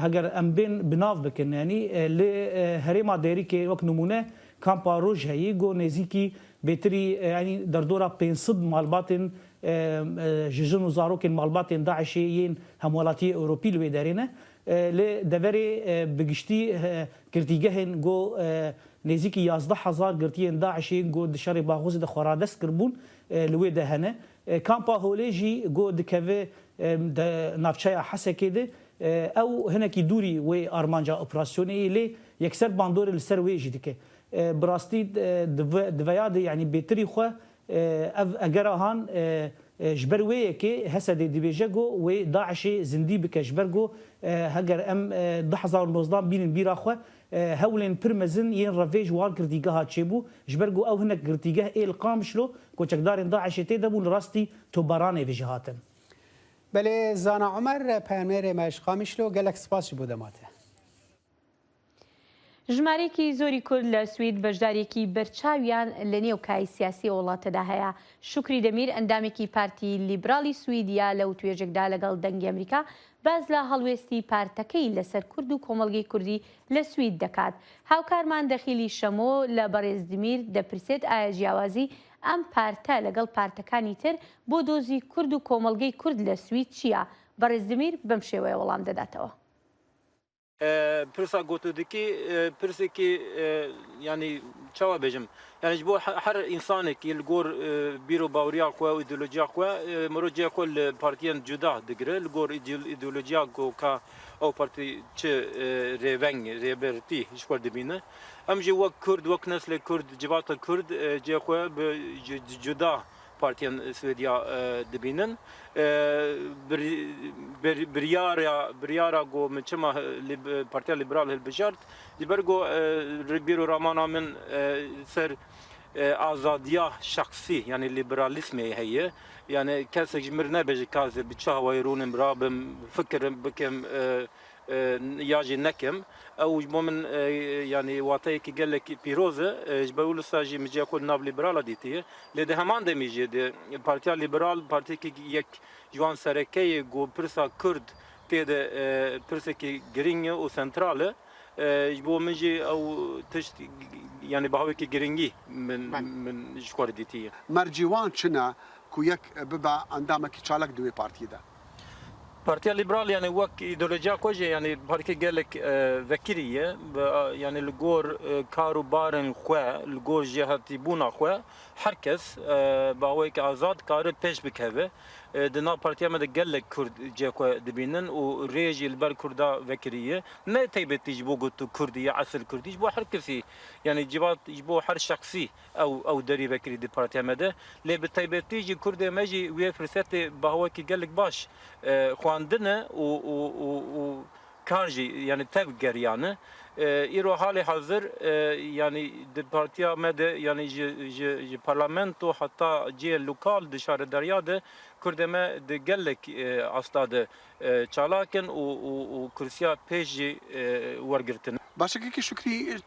Speaker 18: heger em bên bi nav bikin yanî li herêma Dêrikê wek nimûne kampa Roj heyî ku nêzîkî bêtirî yanî derdora 500 malbatên ji jin û zarokên malbatên DAIŞ'ê yên hemwelatiyê Ewropî li wê derê ne. Li deverê bi giştî girtîgehên ku nêzîkî 11,000 girtiyên DAIŞ'ê yên ku di şerê Baxozê de xwe radest kiribûn li wê de hene. Kampa Holê jî ku dikeve di navçeya Hesekê de, ew hinekî dûrî wê armanca operasyonê yê lê yekser bandorê li ser wê jî dike. Bi rastî di veya de yanî bêtirî xwe ev egera han ji ber wê yekê HSD dibêje ku wê DAIŞ'ê zindî bike ji ber ku heger em 2019 bînin bîra xwe hewlên pir mezin yên revê ji wan girtîgeha çêbû ji ber ku ew hinek girtîgeh ê li Qamişlo ku çekdarên DAIŞ'ê tê de bûn li rastî topbaranê vê jî hatin.
Speaker 1: Belê Zana Omer peyamnêrê me ji Qamişlo gelek spas ji bo dema te.
Speaker 2: ژمارەیەکی زۆری کورد لە سوید بەشدارییەکی بەرچاویان لە نێو کای سیاسی ئەو وڵاتەدا هەیە. شوکری دەمیر ئەندامێکی پارتی لیبراڵی سویدیە لە وتوێژێکدا لەگەڵ دەنگی ئەمریکا باس لە هەڵوێستی پارتەکەی لەسەر کورد و کۆمەڵگەی کوردی لە سوید دەکات. هاوکارمان دەخیلی شەمۆ لە بەڕێز دمیر دەپرسێت ئایا جیاوازی ئەم پارتە لەگەڵ پارتەکانی تر بۆ دۆزی کورد و کۆمەڵگەی کورد لە سوید چییە؟ بەڕێز دمیر بەم شێوەیە وەڵام دەداتەوە.
Speaker 19: Pirsa gotûdikî pirsekî yanî çawa bêjim yanî ji bo her însanekî li gor bîr û baweriya xwe û îdeolojiya xwe mirov cihê xwe li partiyên cuda digire li gor îdeolojiya ku ka ew partî çi rêveng rêbertî ji xwe dibîne. Em jî wek kurd wek neslê kurd civata kurd cihê xwe bi cuda Partiyên Swêdiya dibînin. Biryara biryara ku min çima Partiya Lîberal hilbijart ji ber ku bîr û ramana min ser azadiya şexsî yanî lîberalîsmê heye. Yanî kesek ji min re nebêje ka ez ê bi çi hawayî rûnim, rabim, fikirim, bikim ya jî nekim. Ew ji bo min yanî wateyekî gelekî pîroz e. Ji ber wisa jî min cihê xwe li nav lîberala dîtiye. Lê di heman demî jî di Partiya Lîberal partiyekî yek ji wan sereke ye ku pirsa Kurd tê de pirsekî girîng e û sentral e. Ji bo min jî ew tişt yanî bi hawekî girîngî min min ji xwe re dîtiye.
Speaker 20: Mercê wan çi ne ku yek bibe endamekî çalak di wê partiyê de?
Speaker 19: Partiya Lîberal yanî wek îdeolojiya xwe jî yanî partiyeke gelek vekirî ye. Yanî li gor kar û barên xwe, li gor jêhatîbûna xwe her kes bi awayekî azad kare pêş bikeve. Di nav partiya me de gelek Kurd cihê xwe dibînin û rê jî li ber Kurda vekirî ye. Ne taybetî ji bo ku tu Kurdî ya esil Kurdî ji bo her kesî yanî civat ji bo her şexsî Ew ew derî vekirî di partiya me de. Lê bi taybetî jî kurdê me jî wê firsetê bi hawekî gelek baş xwendine û û û û kar jî yanî tev geriyane. Îro halê hazir yanî di partiya me de yanî ji ji ji parlamento heta cihê lokal di şaredariya de kurdê me di gelek asta de Çalak in û û kursiya pêş jî wergirtin.
Speaker 20: Baş e kekê Şukrî,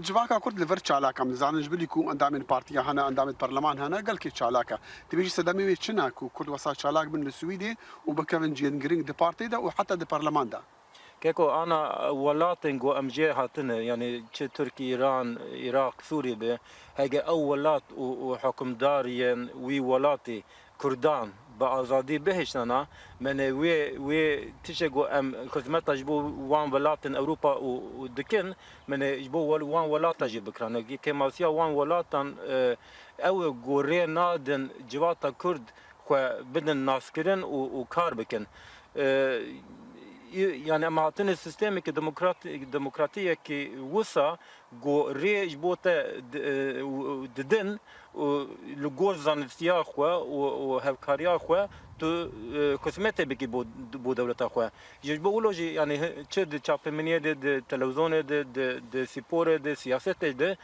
Speaker 20: civaka Kurd li vir çalak e. Em dizanin ji bilî ku endamên partiya hene, endamên parleman hene, gelkê çalak e. Dibêjî sedemê wê çi ne ku Kurd wesa çalak bin li Swîdê û bikevin cihên giring di partê de û heta di parleman de?
Speaker 19: Keko ana welatên ku em jê hatine yanî çi Tirkî, Îran, Îraq, Sûrî be, hege ew welat û û hukimdariyên wî welatî Kurdan bi azadî bihiştana menê wê wê tiştê ku em xizmeta ji bo wan welatên Ewropa û dikin menê ji bo wan welatan jî bikirane. Kêmasiya wan welatan ew e ku rê nadin civata Kurd xwe bidin naskirin û û kar bikin. Yanî em hatine sîstemekî demokratiyekî wisa ku rê ji bo te didin û li gor zanistiya xwe û hevkariya xwe tu xizmetê bikî bo bo dewleta xwe. Ji bo wilo jî yanî çi di çapemeniyê de, di televîzyonê de, di di sporê de, siyasetê de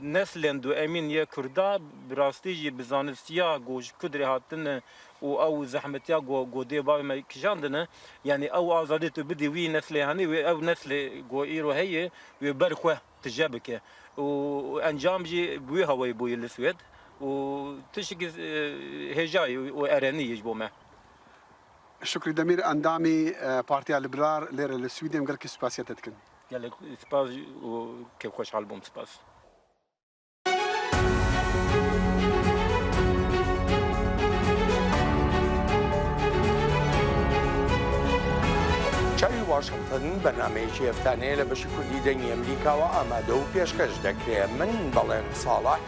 Speaker 19: neslên duemîn yê Kurda bi rastî jî bi zanistiya ku ji ku derê hatine û ew zehmetiya ku ku dê bavê me kişandine yanî ew azadî tu bidî wî neslê hanî wê ew neslê ku îro heye wê ber xwe tije bike û encam jî bi wî hawayî bûye li Swêd û tiştekî hêja ye û erenî ye ji bo me.
Speaker 20: Şukrî Demîr endamê Partiya Liberal lêre li Swîdê em gelekî spasiya te dikin.
Speaker 19: Gelek spas û kêfxweşhal bûm spas.
Speaker 12: چاوی واشنگتن بەرنامەیەکی هەفتانەیە لە بەشی کوردی دەنگی ئەمریکاوە ئامادە و پێشکەش دەکرێ من بەڵێن ساڵح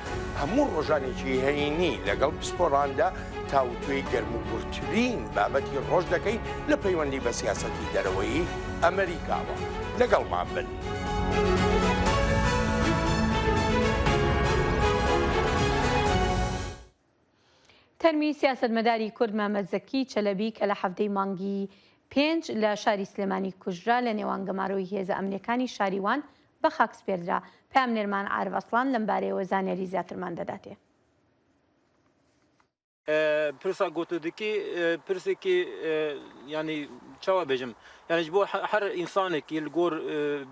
Speaker 12: هەموو ڕۆژانێکی هەینی لەگەڵ پسپۆڕاندا تاوتوێی گەرم و گوڕترین بابەتی ڕۆژ دەکەین لە پەیوەندی بە سیاسەتی دەرەوەیی ئەمریکاوە لەگەڵمان بن.
Speaker 2: تەرمی سیاسەتمەداری کورد مەمەد زەکی چەلەبی کە لە حەڤدەی مانگی پێنج لە شاری سلێمانی کوژرا، لە نێوان گەمارۆی هێزە ئەمنییەکانی شاری وان بە خاک سپێردرا. پەیامنێرمان عارف ئەسڵان لەمبارەیەوە زانیاری زیاترمان دەداتێ.
Speaker 19: پرسا گۆتو دکی پرسێکی یانی چاوا بێژم یانی ji bo her însanekî li gor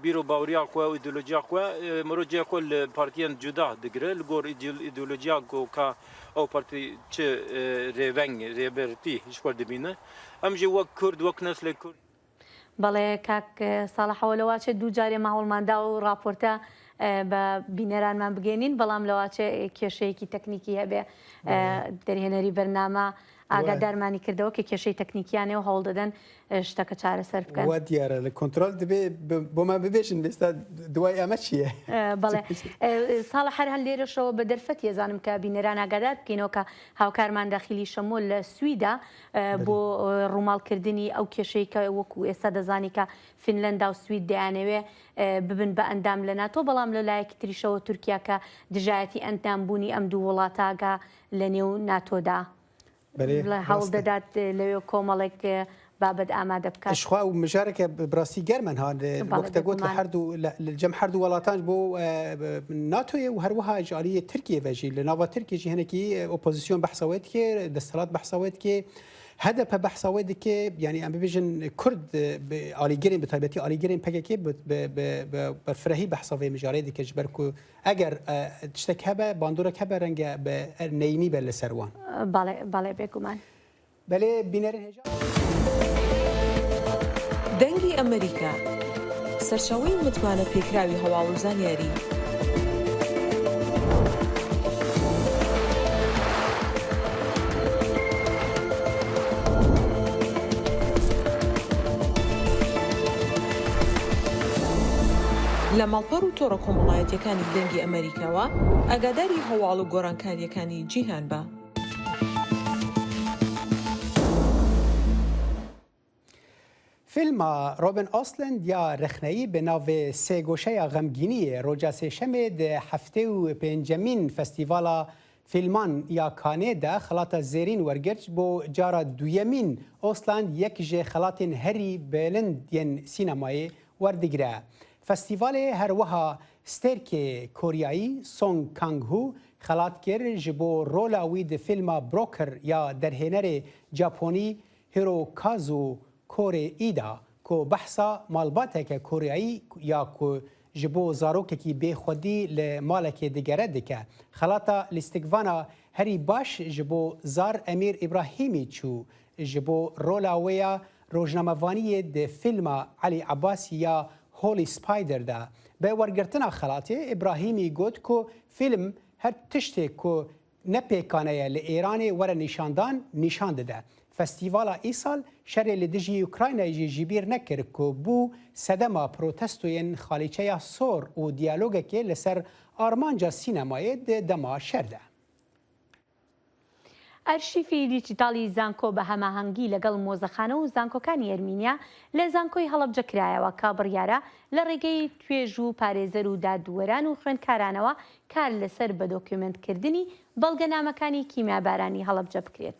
Speaker 19: bîr û baweriya xwe û îdeolojiya xwe mirov cihê xwe li partiyên cuda digire li gor îdeolojiya ku ka ew partî çi rêveng rêbertî ji xwe dibîne em jî wek kurd wek neslê kurd
Speaker 2: بەڵێ کاک ساڵح ئەوە لەواچێ دوو جار ئێمە هەوڵمان دا و ڕاپۆرتە بە بینەرانمان بگەێنین بەڵام لەواچێ کێشەیەکی تەکنیکی هەبێ دەرهێنەری بەرنامە ئاگادارمانی کردەوە کە کێشەی تەکنیکیانە و هەوڵ دەدەن شتەکە چارەسەر بکەن
Speaker 1: وا دیارە لە کۆنترۆل دەبێ بۆمان ببێژن ئێستا دوای ئەمە چییە؟
Speaker 2: بەڵێ ساڵح هەر هەر لێرەشەوە بە دەرفەت یەزانم کە بینەران ئاگادار بکەینەوە کە هاوکارمان دەخیلی شەمۆ لە سویدا بۆ ڕووماڵکردنی ئەو کێشەی کە وەکو ئێستا دەزانی کە فینلەندا و سوید دەیانەوێ ببن بە ئەندام لە ناتۆ، بەڵام لە لایەکی تریشەوە تورکیا کە دژایەتی ئەندامبوونی ئەم دوو وڵاتاگە لە نێو ناتۆدا هەوڵ دەدات لەوێ کۆمەڵێک بابەت ئامادە بکات.
Speaker 1: شخوا و مژارێکە بڕاستی گەرمن ها وەک دەگوت لە هەردوو لە جەم هەردوو وڵاتان بۆ ناتۆیە و هەروەها ji aliyê Tirkiyê ve jî li nava Tirkiyê jî hinekî opozîsyon behsa wê dike, desthilat behsa wê dike, HDP behsa wê dike, yanî em bibêjin Kurd alîgirên bi taybetî alîgirên PKK bi berfirehî behsa vê mijarê dike ji ber ku eger tiştek hebe, bandorek hebe renge bi neyînî be li ser wan.
Speaker 2: Belê, belê bêguman.
Speaker 1: Belê bînerên hêja.
Speaker 13: دەنگی ئەمەریکا، سەرچاوەی متمانە پێکراوی هەواڵ و زانیاری. لە ماڵپەڕ و تۆڕە کۆمەڵایەتیەکانی دەنگی ئەمەریکاوە ئاگاداری هەواڵ و گۆڕانکاریەکانی جیهان بە.
Speaker 1: فیلما Ruben Östlund ya rexneyî bi navê Sêgoşeya Xemgîniyê roja sêşemê di 75emîn Festîvala Fîlman ya Cannesê de xelata zêrîn wergirt bo cara duyemîn Östlund yek ji xelatên herî bilind yên sînemayê werdigire. Festîvalê her wiha stêrkê Koryayî Song Kang-ho xelat kir ji bo rola wî di fîlma Broker ya derhênerê Japonî Hirokazu Kore-eda ku behsa malbateke Koryayî ya ku ji bo zarokekî bêxwedî li malekê digere dike. Xelata lîstikvana herî baş ji bo Zar Emîr Îbrahîmî çû ji bo rola wê ya rojnamevaniyê di fîlma Elî Ebasî ya Holy Spider de. Bi wergirtina xelatê Îbrahîmî got ku fîlm her tiştê ku ne pêkane ye li Îranê were nîşandan, nîşan dide. Festîvala îsal şerê li dijî Ukraynayê jî ji bîr nekir ku bû sedema protestoyên Xalîçeya Sor û diyalogekê li ser armanca sînemayê di dema şer de.
Speaker 2: ئەرشیفی دیجیتاڵی زانکۆ بە هەماهەنگی لەگەڵ مۆزەخانە و زانکۆکانی ئەرمینیا لە زانکۆی هەڵەبجە کرایەوە کە بڕیارە لە ڕێگەی توێژ و پارێزەر و دادوەران و خوێندکارانەوە کار لەسەر بەدۆکیۆمێنتکردنی بەڵگەنامەکانی کیمیابارانی هەڵەبجە بکرێت.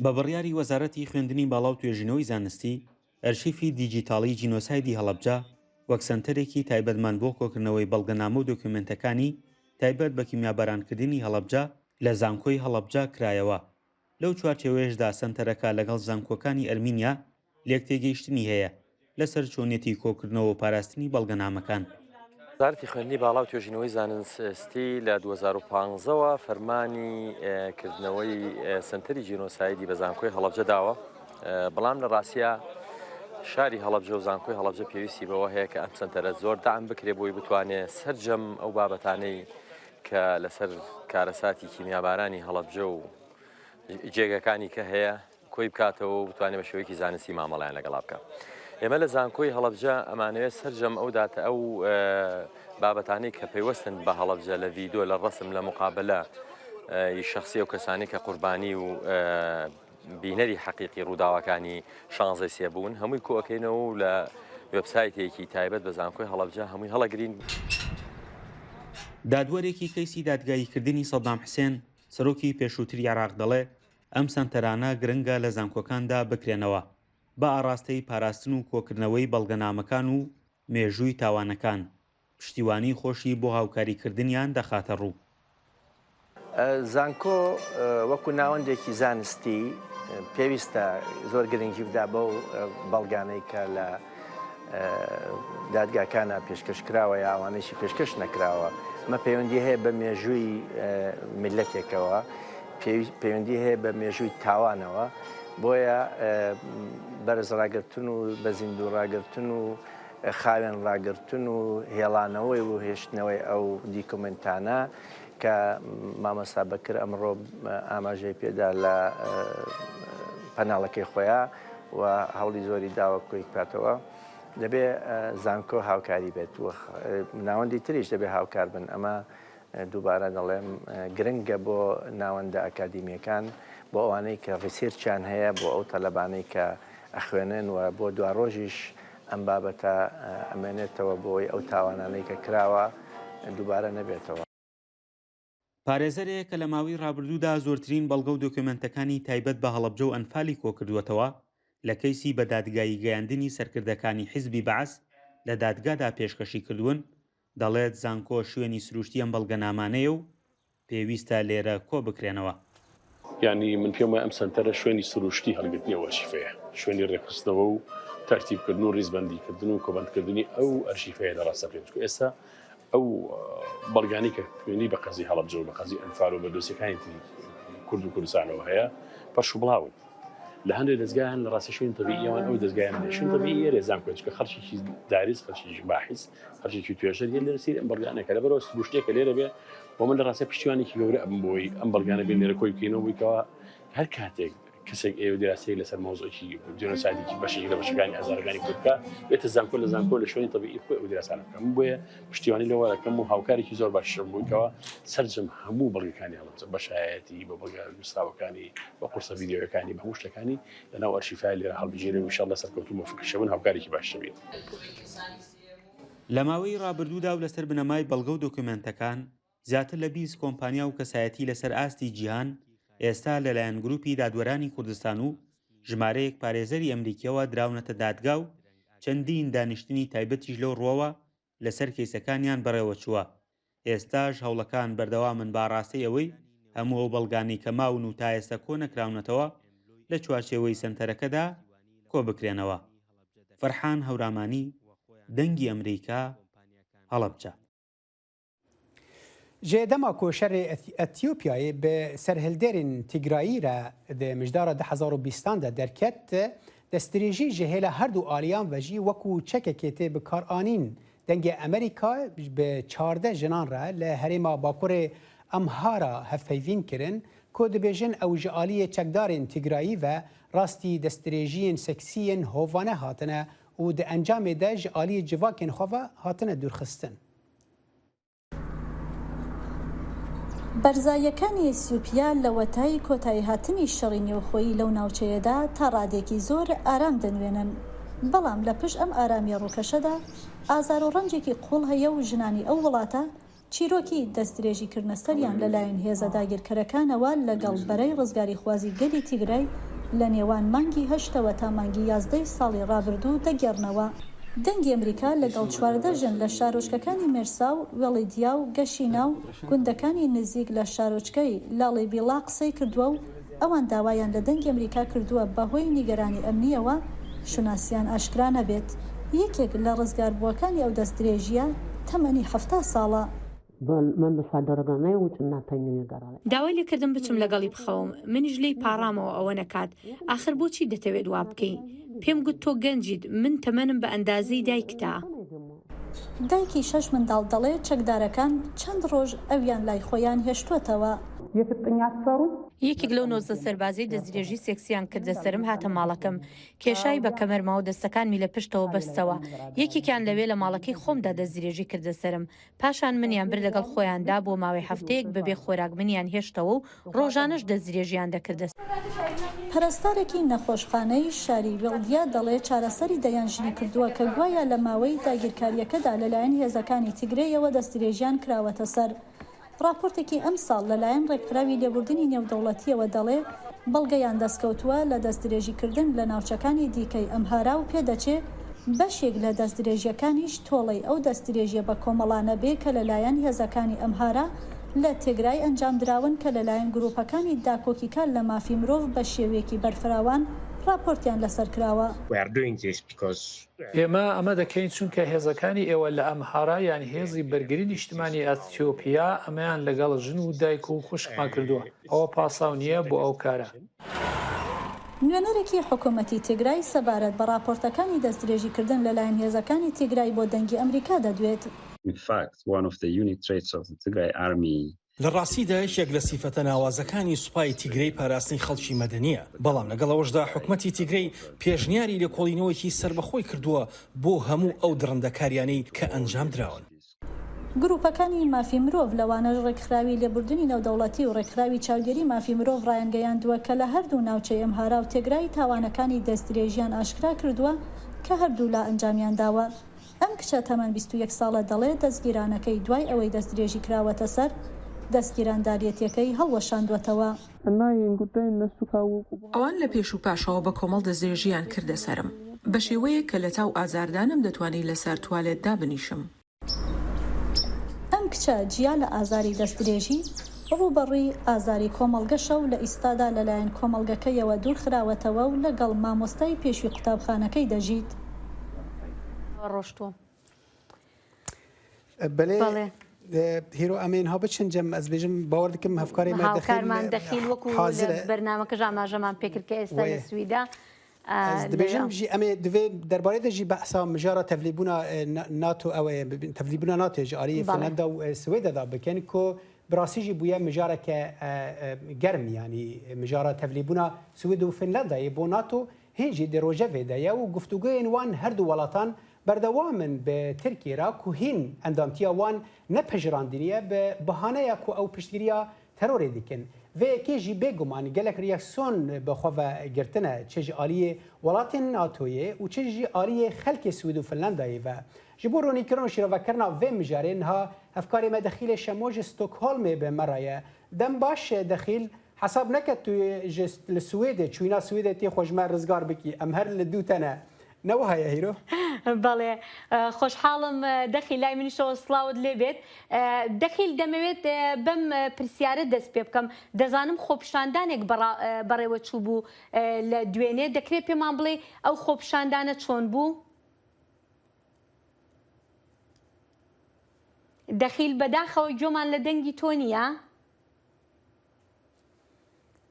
Speaker 21: بە بڕیاری وەزارەتی خوێندنی باڵا و توێژینەوەی زانستی، ئەرشیفی دیجیتاڵی جینۆسایدی هەڵەبجە وەک سەنتەرێکی تایبەتمەند بۆ کۆکردنەوەی بەڵگەنامە و دۆکیومێنتەکانی تایبەت بە کیمیابارانکردنی هەڵەبجە لە زانکۆی هەڵەبجە کرایەوە، لەو چوارچێوەیەشدا سەنتەرەکە لەگەڵ زانکۆکانی ئەرمینیا لێکتێگەیشتنی هەیە لەسەر چۆنیەتی کۆکردنەوە و پاراستنی بەڵگەنامەکان.
Speaker 22: وەزارەتی خوێندنی باڵا و توێژینەوەی زانستی لە 2015 وە فەرمانی کردنەوەی سەنتەری جینۆسایدی بە زانکۆی هەڵەبجە داوە، بەڵام لە ڕاستیا شاری هەڵەبجە و زانکۆی هەڵەبجە پێویستی بەوە هەیە کە ئەم سەنتەرە زۆر دەعم بکرێ بۆی بتوانێ سەرجەم ئەو بابەتانەی کە لەسەر کارەساتی کیمیابارانی هەڵەبجە و جێگەکانی کە هەیە کۆی بکاتەوە و بتوانێت بە شێوەیەکی زانستی مامەڵەیان لەگەڵا بکا. ئێمە لە زانکۆی هەڵەبجە ئەمانەوێت سەرجەم ئەو داتا ئەو بابەتانەی کە پەیوەستن بە هەڵەبجە لە ڤیدۆ لە ڕەسم لە مقابلە ی شخصی ئەو کەسانی کە قوربانی و بینەری حەقیقی ڕووداوەکانی شانزەی سێ بوون هەمووی کۆئەکەینەوە و لە وێبسایتێکی تایبەت بە زانکۆی هەڵەبجە هەمووی هەڵەگرین.
Speaker 21: دادوەرێکی کەیسی دادگاییکردنی سەدام حسێن، سەرۆکی پێشووتری عێراق دەڵێ، ئەم سەنتەرانە گرنگە لە زانکۆکاندا بکرێنەوە بە ئاڕاستەی پاراستن و کۆکردنەوەی بەڵگەنامەکان و مێژووی تاوانەکان، پشتیوانی خۆشی بۆ هاوکاریکردنیان دەخاتە ڕوو.
Speaker 4: زانکۆ وەکو ناوەندێکی زانستی پێویستە زۆر گرنگی بدا بەو بەڵگانەی کە لە دادگاکانە پێشکەش کراوە یا ئەوانەیشی پێشکەش نەکراوە. ئەمە پەیوەندی هەیە بە مێژووی میللەتێکەوە، پەیوەندی هەیە بە مێژووی تاوانەوە، بۆیە بەرز ڕاگرتن و بە زیندوو ڕاگرتن و خاوێن ڕاگرتن و هێڵانەوەی و هێشتنەوەی ئەو دیکۆمێنتانە کە مامۆستا بەکر ئەمڕۆ ئاماژەی پێدا لە پەناڵەکەی خۆیا و هەوڵی زۆری داوە کۆی بکاتەوە دەبێ زانکۆ هاوکاری بێت و ناوەندی تریش دەبێ هاوکار بن ئەمە دووبارە دەڵێم گرنگە بۆ ناوەندە ئەکادیمیەکان بۆ ئەوانەی کە research یان هەیە بۆ ئەو تەلەبانەی کە ئەخوێنن و بۆ دواڕۆژیش ئەم بابەتە ئەمێنێتەوە بۆی ئەو تاوانانەی کە کراوە دووبارە نەبێتەوە.
Speaker 21: پارێزەرێک کە لە ماوەی ڕابردوودا زۆرترین بەڵگە و دۆکیۆمێنتەکانی تایبەت بە هەڵەبجە و ئەنفالی کۆکردووەتەوە، لە کەیسی بە دادگایی گەیاندنی سەرکردەکانی حیزبی بەعس لە دادگادا پێشکەشی کردوون، دەڵێت زانکۆ شوێنی سروشتی ئەم بەڵگەنامانەیە و پێویستە لێرە کۆبکرێنەوە.
Speaker 7: یانی من پێم وایە ئەم سەنتەرە شوێنی سروشتی هەڵگرتنی ئەو ئەرشیفەیە، شوێنی رێکخستنەوە و تەرتیبکردن و ریزبەندیکردن و کۆبەندکردنی ئەو ئەرشیفەیە لە راستەقینە، چونکە ئێستا ئەو بەڵگانەی کە پەیوەندی بە قەزیەی هەڵەبجە و بە قەزیەی ئەنفال و بە دۆسیەکانی تری کورد و کوردستانەوە هەیە پەرش و بڵاون. لە هەندێک دەزگا هەن لە ڕاستی شوێن تەبیعی ئەوان ئەو دەزگایان نیە شوێن تەبیعی ئێرە زانکۆ چونکە خەڵکێکی داریس خەڵکێکی باحیس خەڵکێکی توێژەر یە لێرە سەیری ئەم بەڵگانە کە لەبەرەوە سروشتێکە لێرە بێ بۆ من لە ڕاستە پشتیوانێکی گەورە ئەبم بۆی ئەم بەڵگانە بێن لێرە کۆی بکەینەوە بۆی کەوا هەر کاتێک کەسێک ئێوە دراسەیەک لەسەر مەوزوعێکی جینۆسایدێکی بەشێک لە بەشەکانی ئازارەکانی کورد بکا بێتە زانکۆ لە زانکۆ لە شوێنی تەبیعی خۆی ئەو دراسانە بکا من بۆیە پشتیوانی لەوە دەکەم و هاوکارێکی زۆر باشیشم بووی کەوا سەرجەم هەموو بەڵگەکانی هەڵەبجە بە شایەتی بە بەڵگە نووسراوەکانی بە قورسە ڤیدیۆیەکانی بە هەموو شتەکانی لەناو ئەرشیفای لێرە هەڵبژێرێ و ئیشەڵڵا سەرکەوتوو مۆفقیشە بن هاوکارێکی باش دەبین.
Speaker 21: لە ماوەی ڕابردوودا و لەسەر بنەمای بەڵگە و دۆکیۆمێنتەکان، زیاتر لە 20 کۆمپانیا و کەسایەتی لەسەر ئاستی جیهان ئێستا لەلایەن گروپی دادوەرانی کوردستان و ژمارەیەک پارێزەری ئەمریکییەوە دراونەتە دادگا و چەندین دانیشتنی تایبەتیش لەو ڕووەوە لەسەر کەیسەکانیان بەڕێوەچووە، ئێستاش هەوڵەکان بەردەوامن بە ئاڕاستەی ئەوەی هەموو ئەو بەڵگانەی کە ماون و تا ئێستا کۆنەکراونەتەوە لە چوارچێوەی سەنتەرەکەدا کۆبکرێنەوە. فەرحان هەورامانی، دەنگی ئەمریکا، هەڵەبجە.
Speaker 1: Ji dema ku şerê Etiyopyayê bi serhildêrên Tîgrayî re di mijdara 2020 de derket, destdirêjî ji hêla her du aliyan ve jî wekû çekekê tê bikaranîn. Dengê Amerîka bi 14 jinan re li herêma Bakurê Amhara hevpeyvîn kirin ku dibêjin ew ji aliyê çekdarên Tîgrayî ve rastî destdirêjiyên seksî yên hovane hatine û di encamê de ji aliyê civakên xwe ve hatine dûrxistin.
Speaker 23: بەرزاییەکانی ئیسیوپیا لەوەتای کۆتاییهاتنی شەڕی نێوخۆیی لەو ناوچەیەدا تا ڕادەیەکی زۆر ئارام دەنوێنن، بەڵام لە پشت ئەم ئارامییە ڕووکەشەدا ئازار و ڕەنجێکی قووڵ هەیە و ژنانی ئەو وڵاتە چیرۆکی دەستدرێژیکردنە سەریان لەلایەن هێزە داگیرکەرەکانەوە لەگەڵ بەرەی ڕزگاریخوازی گەلی تیگرای لە نێوان مانگی هەشتەوە تا مانگی یازدەی ساڵی ڕابردوو دەگێڕنەوە. دەنگی ئەمریکا لەگەڵ 14 ژن لە شارۆچکەکانی مێرسا و وێڵیدیا و گەشینا و گوندەکانی نزیک لە شارۆچکەی لاڵیبیڵا قسەی کردووە و ئەوان داوایان لە دەنگی ئەمریکا کردووە بەهۆی نیگەرانی ئەمنییەوە شوناسیان ئاشکرا نەبێت. یەکێک لە ڕزگاربووەکانی ئەو دەستدرێژییە تەمەنی 70 ساڵە.
Speaker 2: داوای لێکردم بچم لەگەڵی بخەوم، منیش لێی پاڕامەوە ئەوە نەکات، ئاخر بۆچی دەتەوێت وا بکەی؟ پێم گوت تۆ گەنجیت، من تەمەنم بە ئەندازەی دایکتە.
Speaker 23: دایکی شەش منداڵ دەڵێت چەکدارەکان چەند ڕۆژ ئەویان لای خۆیان هێشتووەتەوە.
Speaker 3: የፍጥኝ አሰሩኝ።
Speaker 2: یەکێک لەو 19 سەربازەی دەستدرێژی سێکسیان کردە سەرم هاتە ماڵەکەم، کێشای بە کەمەرما و دەستەکانمی لە پشتەوە بەستەوە. یەکێکیان لەوێ لە ماڵەکەی خۆمدا دەستدرێژی کردە سەرم. پاشان منیان برد لەگەڵ خۆیاندا بۆ ماوەی هەفتەیەک بەبێ خۆراک منیان هێشتەوە و ڕۆژانەش دەستدرێژیان دەکردە
Speaker 23: پەرستارێکی نەخۆشخانەی شاری وێڵدیا دەڵێ چارەسەری دەیان ژنی کردووە کە گوایا لە ماوەی داگیرکارییەکەدا لەلایەن هێزەکانی تیگرێیەوە دەستدرێژیان کراوەتە سەر. ڕاپۆرتێکی ئەمساڵ لەلایەن ڕێکخراوی لێبوردنی نێودەوڵەتییەوە دەڵێ بەڵگەیان دەستکەوتووە لە دەستدرێژیکردن لە ناوچەکانی دیکەی ئەمهارا و پێدەچێ بەشێک لە دەستدرێژییەکانیش تۆڵەی ئەو دەستدرێژییە بەکۆمەڵانە بێ کە لەلایەن هێزەکانی ئەمهارا لە تێگرای ئەنجامدراون کە لەلایەن گروپەکانی داکۆکیکار لە مافی مرۆڤ بە شێوەیەکی بەرفراوان ڕاپۆرتیان لەسەر کراوە.
Speaker 5: ئێمە ئەمە دەکەین چونکە هێزەکانی ئێوە لە ئەمهارا یان هێزی بەرگری نیشتمانی ئەتیۆپیا ئەمەیان لەگەڵ ژن و دایک و خوشکمان کردووە، ئەوە پاساو نییە بۆ ئەو کارە.
Speaker 23: نوێنەرێکی حکومەتی تیگرای سەبارەت بە ڕاپۆرتەکانی دەستدرێژیکردن لەلایەن هێزەکانی تیگرای بۆ دەنگی ئەمریکا دەدوێت.
Speaker 6: In fact, one of the unique traits of the Tigray army
Speaker 24: لە ڕاستیدا یەکێک لە سیفەتە ناوازەکانی سوپای تیگرەی پاراستنی خەڵکی مەدەنییە، بەڵام لەگەڵ ئەوەشدا حکومەتی تیگرەی پێشنیاری لێکۆڵینەوەیەکی سەربەخۆی کردووە بۆ هەموو ئەو دڕندەکاریانەی کە ئەنجامدراون.
Speaker 23: گروپەکانی مافی مرۆڤ لەوانەش ڕێکخراوی لێبوردنی نێودەوڵەتی و ڕێکخراوی چاودێری مافی مرۆڤ ڕایانگەیاندووە کە لە هەردوو ناوچەی ئەمهارا و تێگرای تاوانەکانی دەستدرێژیان ئاشکرا کردووە کە هەردوولا ئەنجامیان داوە. ئەم کچە تەمەن 21 ساڵە دەڵێ دەستگیرانەکەی دوای ئەوەی دەستدرێژی کراوەتە سەر، دەستگیرانداریەتیەکەی هەڵوەشاندووەتەوە.
Speaker 13: ئەوان لە پێش و پاشەوە بە کۆمەڵ دەستدرێژییان کردە سەرم، بە شێوەیەک کە لە تاو ئازاردا نەمدەتوانی لەسەر توالێت دابنیشم.
Speaker 23: ئەم کچە جیا لە ئازاری دەستدرێژی، ڕووبەڕووی ئازاری کۆمەڵگەشە و لە ئیستادا لەلایەن کۆمەڵگەکەیەوە دوورخراوەتەوە و لەگەڵ مامۆستای پێشووی قوتابخانەکەی دەژیت.
Speaker 2: ڕۆشتووە.
Speaker 1: بەێ هیرۆ ئەمێن ها بچن جەم ئەس بێژم باوەڕ دکم هەفکاری مە
Speaker 2: هاوکارمان دەخیل وەکو بەرنامەکەش ئاماژەمان پێکرد کە ئێستا لە سویدا
Speaker 1: Ez dibêjim jî em ê divê derbarê de jî behsa mijara tevlîbûna NATO ew ê tevlîbûna NATOyê ji aliyê Finlanda û Swêde de bikin ku bi rastî jî bûye mijareke germ yanî mijara tevlîbûna Swêd û Finlandayê bo NATO hîn jî di rojevê de ye û guftûgoyên wan her du welatan berdewam in bi Tirkiyê re ku hîn endamtiya wan nepejirandiniye bi bihaneya ku ew piştgiriya terorê dikin. Vê yekê jî bêguman gelek reaksiyon bi xwe ve girtine çi ji aliyê welatên NATOyê û çi jî aliyê xelkê Swêd û Finlandayê ve. Ji bo ronîkirin û şîrovekirina vê mijarê niha hevkarê me Dexîlê Şemo ji Stockholmê bi me re ye. Dem baş Dexîl, hesab neke tu ji li Swêdê çûyîna Swêdê tê xwe ji me rizgar bikî. Em her li dû te ne. Ne wiha ye hîro?
Speaker 2: بەڵێ خۆشحاڵم دەخیل لای منیشەوە سڵاوت لێ بێت. دەخیل دەمەوێت بەم پرسیارە دەست پێ بکەم دەزانم خۆپیشاندانێک بەڕێوە چوو بوو لە دوێنێ دەکرێت پێمان بڵێ ئەو خۆپیشاندانە چۆن بوو؟ دەخیل بەداخەوە گوێمان لە دەنگی تۆ نییە.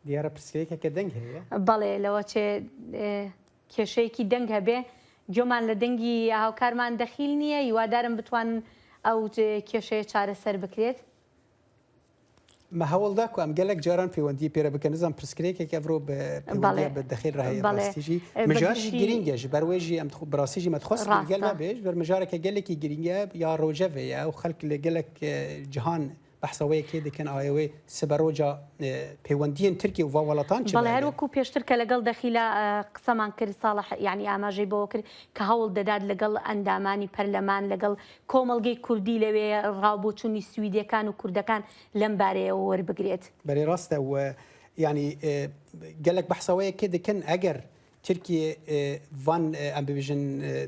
Speaker 1: دیارە پرسیارێکە دەنگ هەیە.
Speaker 2: بەڵێ لەوە چێ کێشەیەکی دەنگ هەبێ گوێمان لە دەنگی هاوکارمان دەخیل نییە هیوادارم بتوان ئەو کێشەیە چارەسەر بکرێت.
Speaker 1: مە هەوڵدا کو ئەم گەلک جاران پەیوەندی پێرە بکە نزان پرسکرێکێک ئەڤرۆ پەیوەندیە بە دەخیل ڕە هەیە ڕاستیژی مژارژی گرینگە ji ber wê jî em bi rastî jî me dixwest gel me bêj ber mijareke gelekî girînge ya rojevê ye û xelk li gelek cihan behsa wê yekê dikin ئایا wê siberoja پەیوەندیên Tirkiye û va welatan çi
Speaker 2: بەڵێ هەر وەکو پێشتر کە لەگەڵ دەخیلە قسەمان کرد ساڵح یعنی ئاماژەی بەوە کرد کە هەوڵ دەدات لەگەڵ ئەندامانی پەرلەمان لەگەڵ کۆمەڵگەی کوردی لەوێ ڕاوبۆچوونی سویدیەکان و کوردەکان لەم بارەیەوە وەربگرێت.
Speaker 1: بەێ ڕاستە و یعنی gelek behsa wê yekê dikin eger Tirkiye van em bibêjin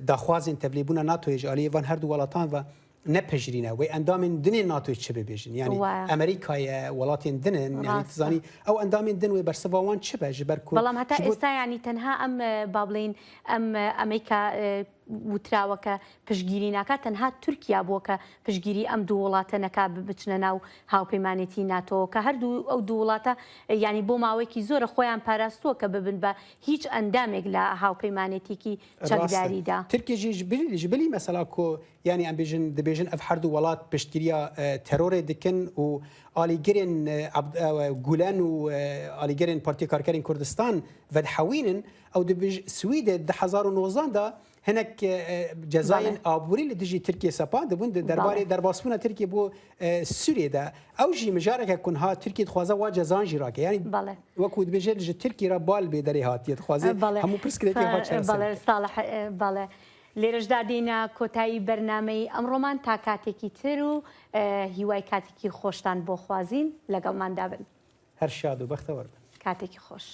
Speaker 1: daxwazên tevlîbûna NATOyê ji aliyê van her du welatan ve nepejirîne wê endamên din ên NATOyê çi bibêjin yani Amerîkayê welatên din in yani tizanî ew endamên din wê bersiva wan çi be ji ber ku
Speaker 2: بەڵام هەتا ئێستا یعنی تەنها ئەم با بڵێین ئەم ئەمریکا. وتراوە کە پشتگیری ناکات تەنها تورکیا بووە کە پشتگیری ئەم دوو وڵاتە نەکا بچنە ناو هاوپەیمانێتی ناتۆوە کە هەردوو ئەو دوو وڵاتە یانی بۆ ماوەیەکی زۆرە خۆیان پاراستووە کە ببن بە هیچ ئەندامێک لە هاوپەیمانێتیکی چەکداریدا.
Speaker 1: ترکیە ژی ji bilî mesela ku yanî em bêjin dibêjin ev her du welat piştgiriya terorê dikin û alîgirên Gulen û alîgirên Partiya Karkerên Kurdistan vedihewînin ew dibêj Swîdê di 2019 de hinek cezayên aborî li dijî Tirkiye sepandibûn di derbarê derbasbûna Tirkiye bo Sûriyê de. Ew jî mijareke ku niha Tirkiye dixwaze wa cezan jî rake. Yanî wekû dibêje ji Tirkiye re bal bê derê hatiye dixwaze hemû pirsgirêkên xwe çareser bike.
Speaker 2: Salih bale. لێرەشدا دێینە کۆتایی بەرنامەی ئەمڕۆمان تا کاتێکی تر و هیوای کاتێکی خۆشتان بۆ خوازین لەگەڵماندا بن.
Speaker 1: هەر شاد و بەختەوەر بن.
Speaker 2: کاتێکی خۆش.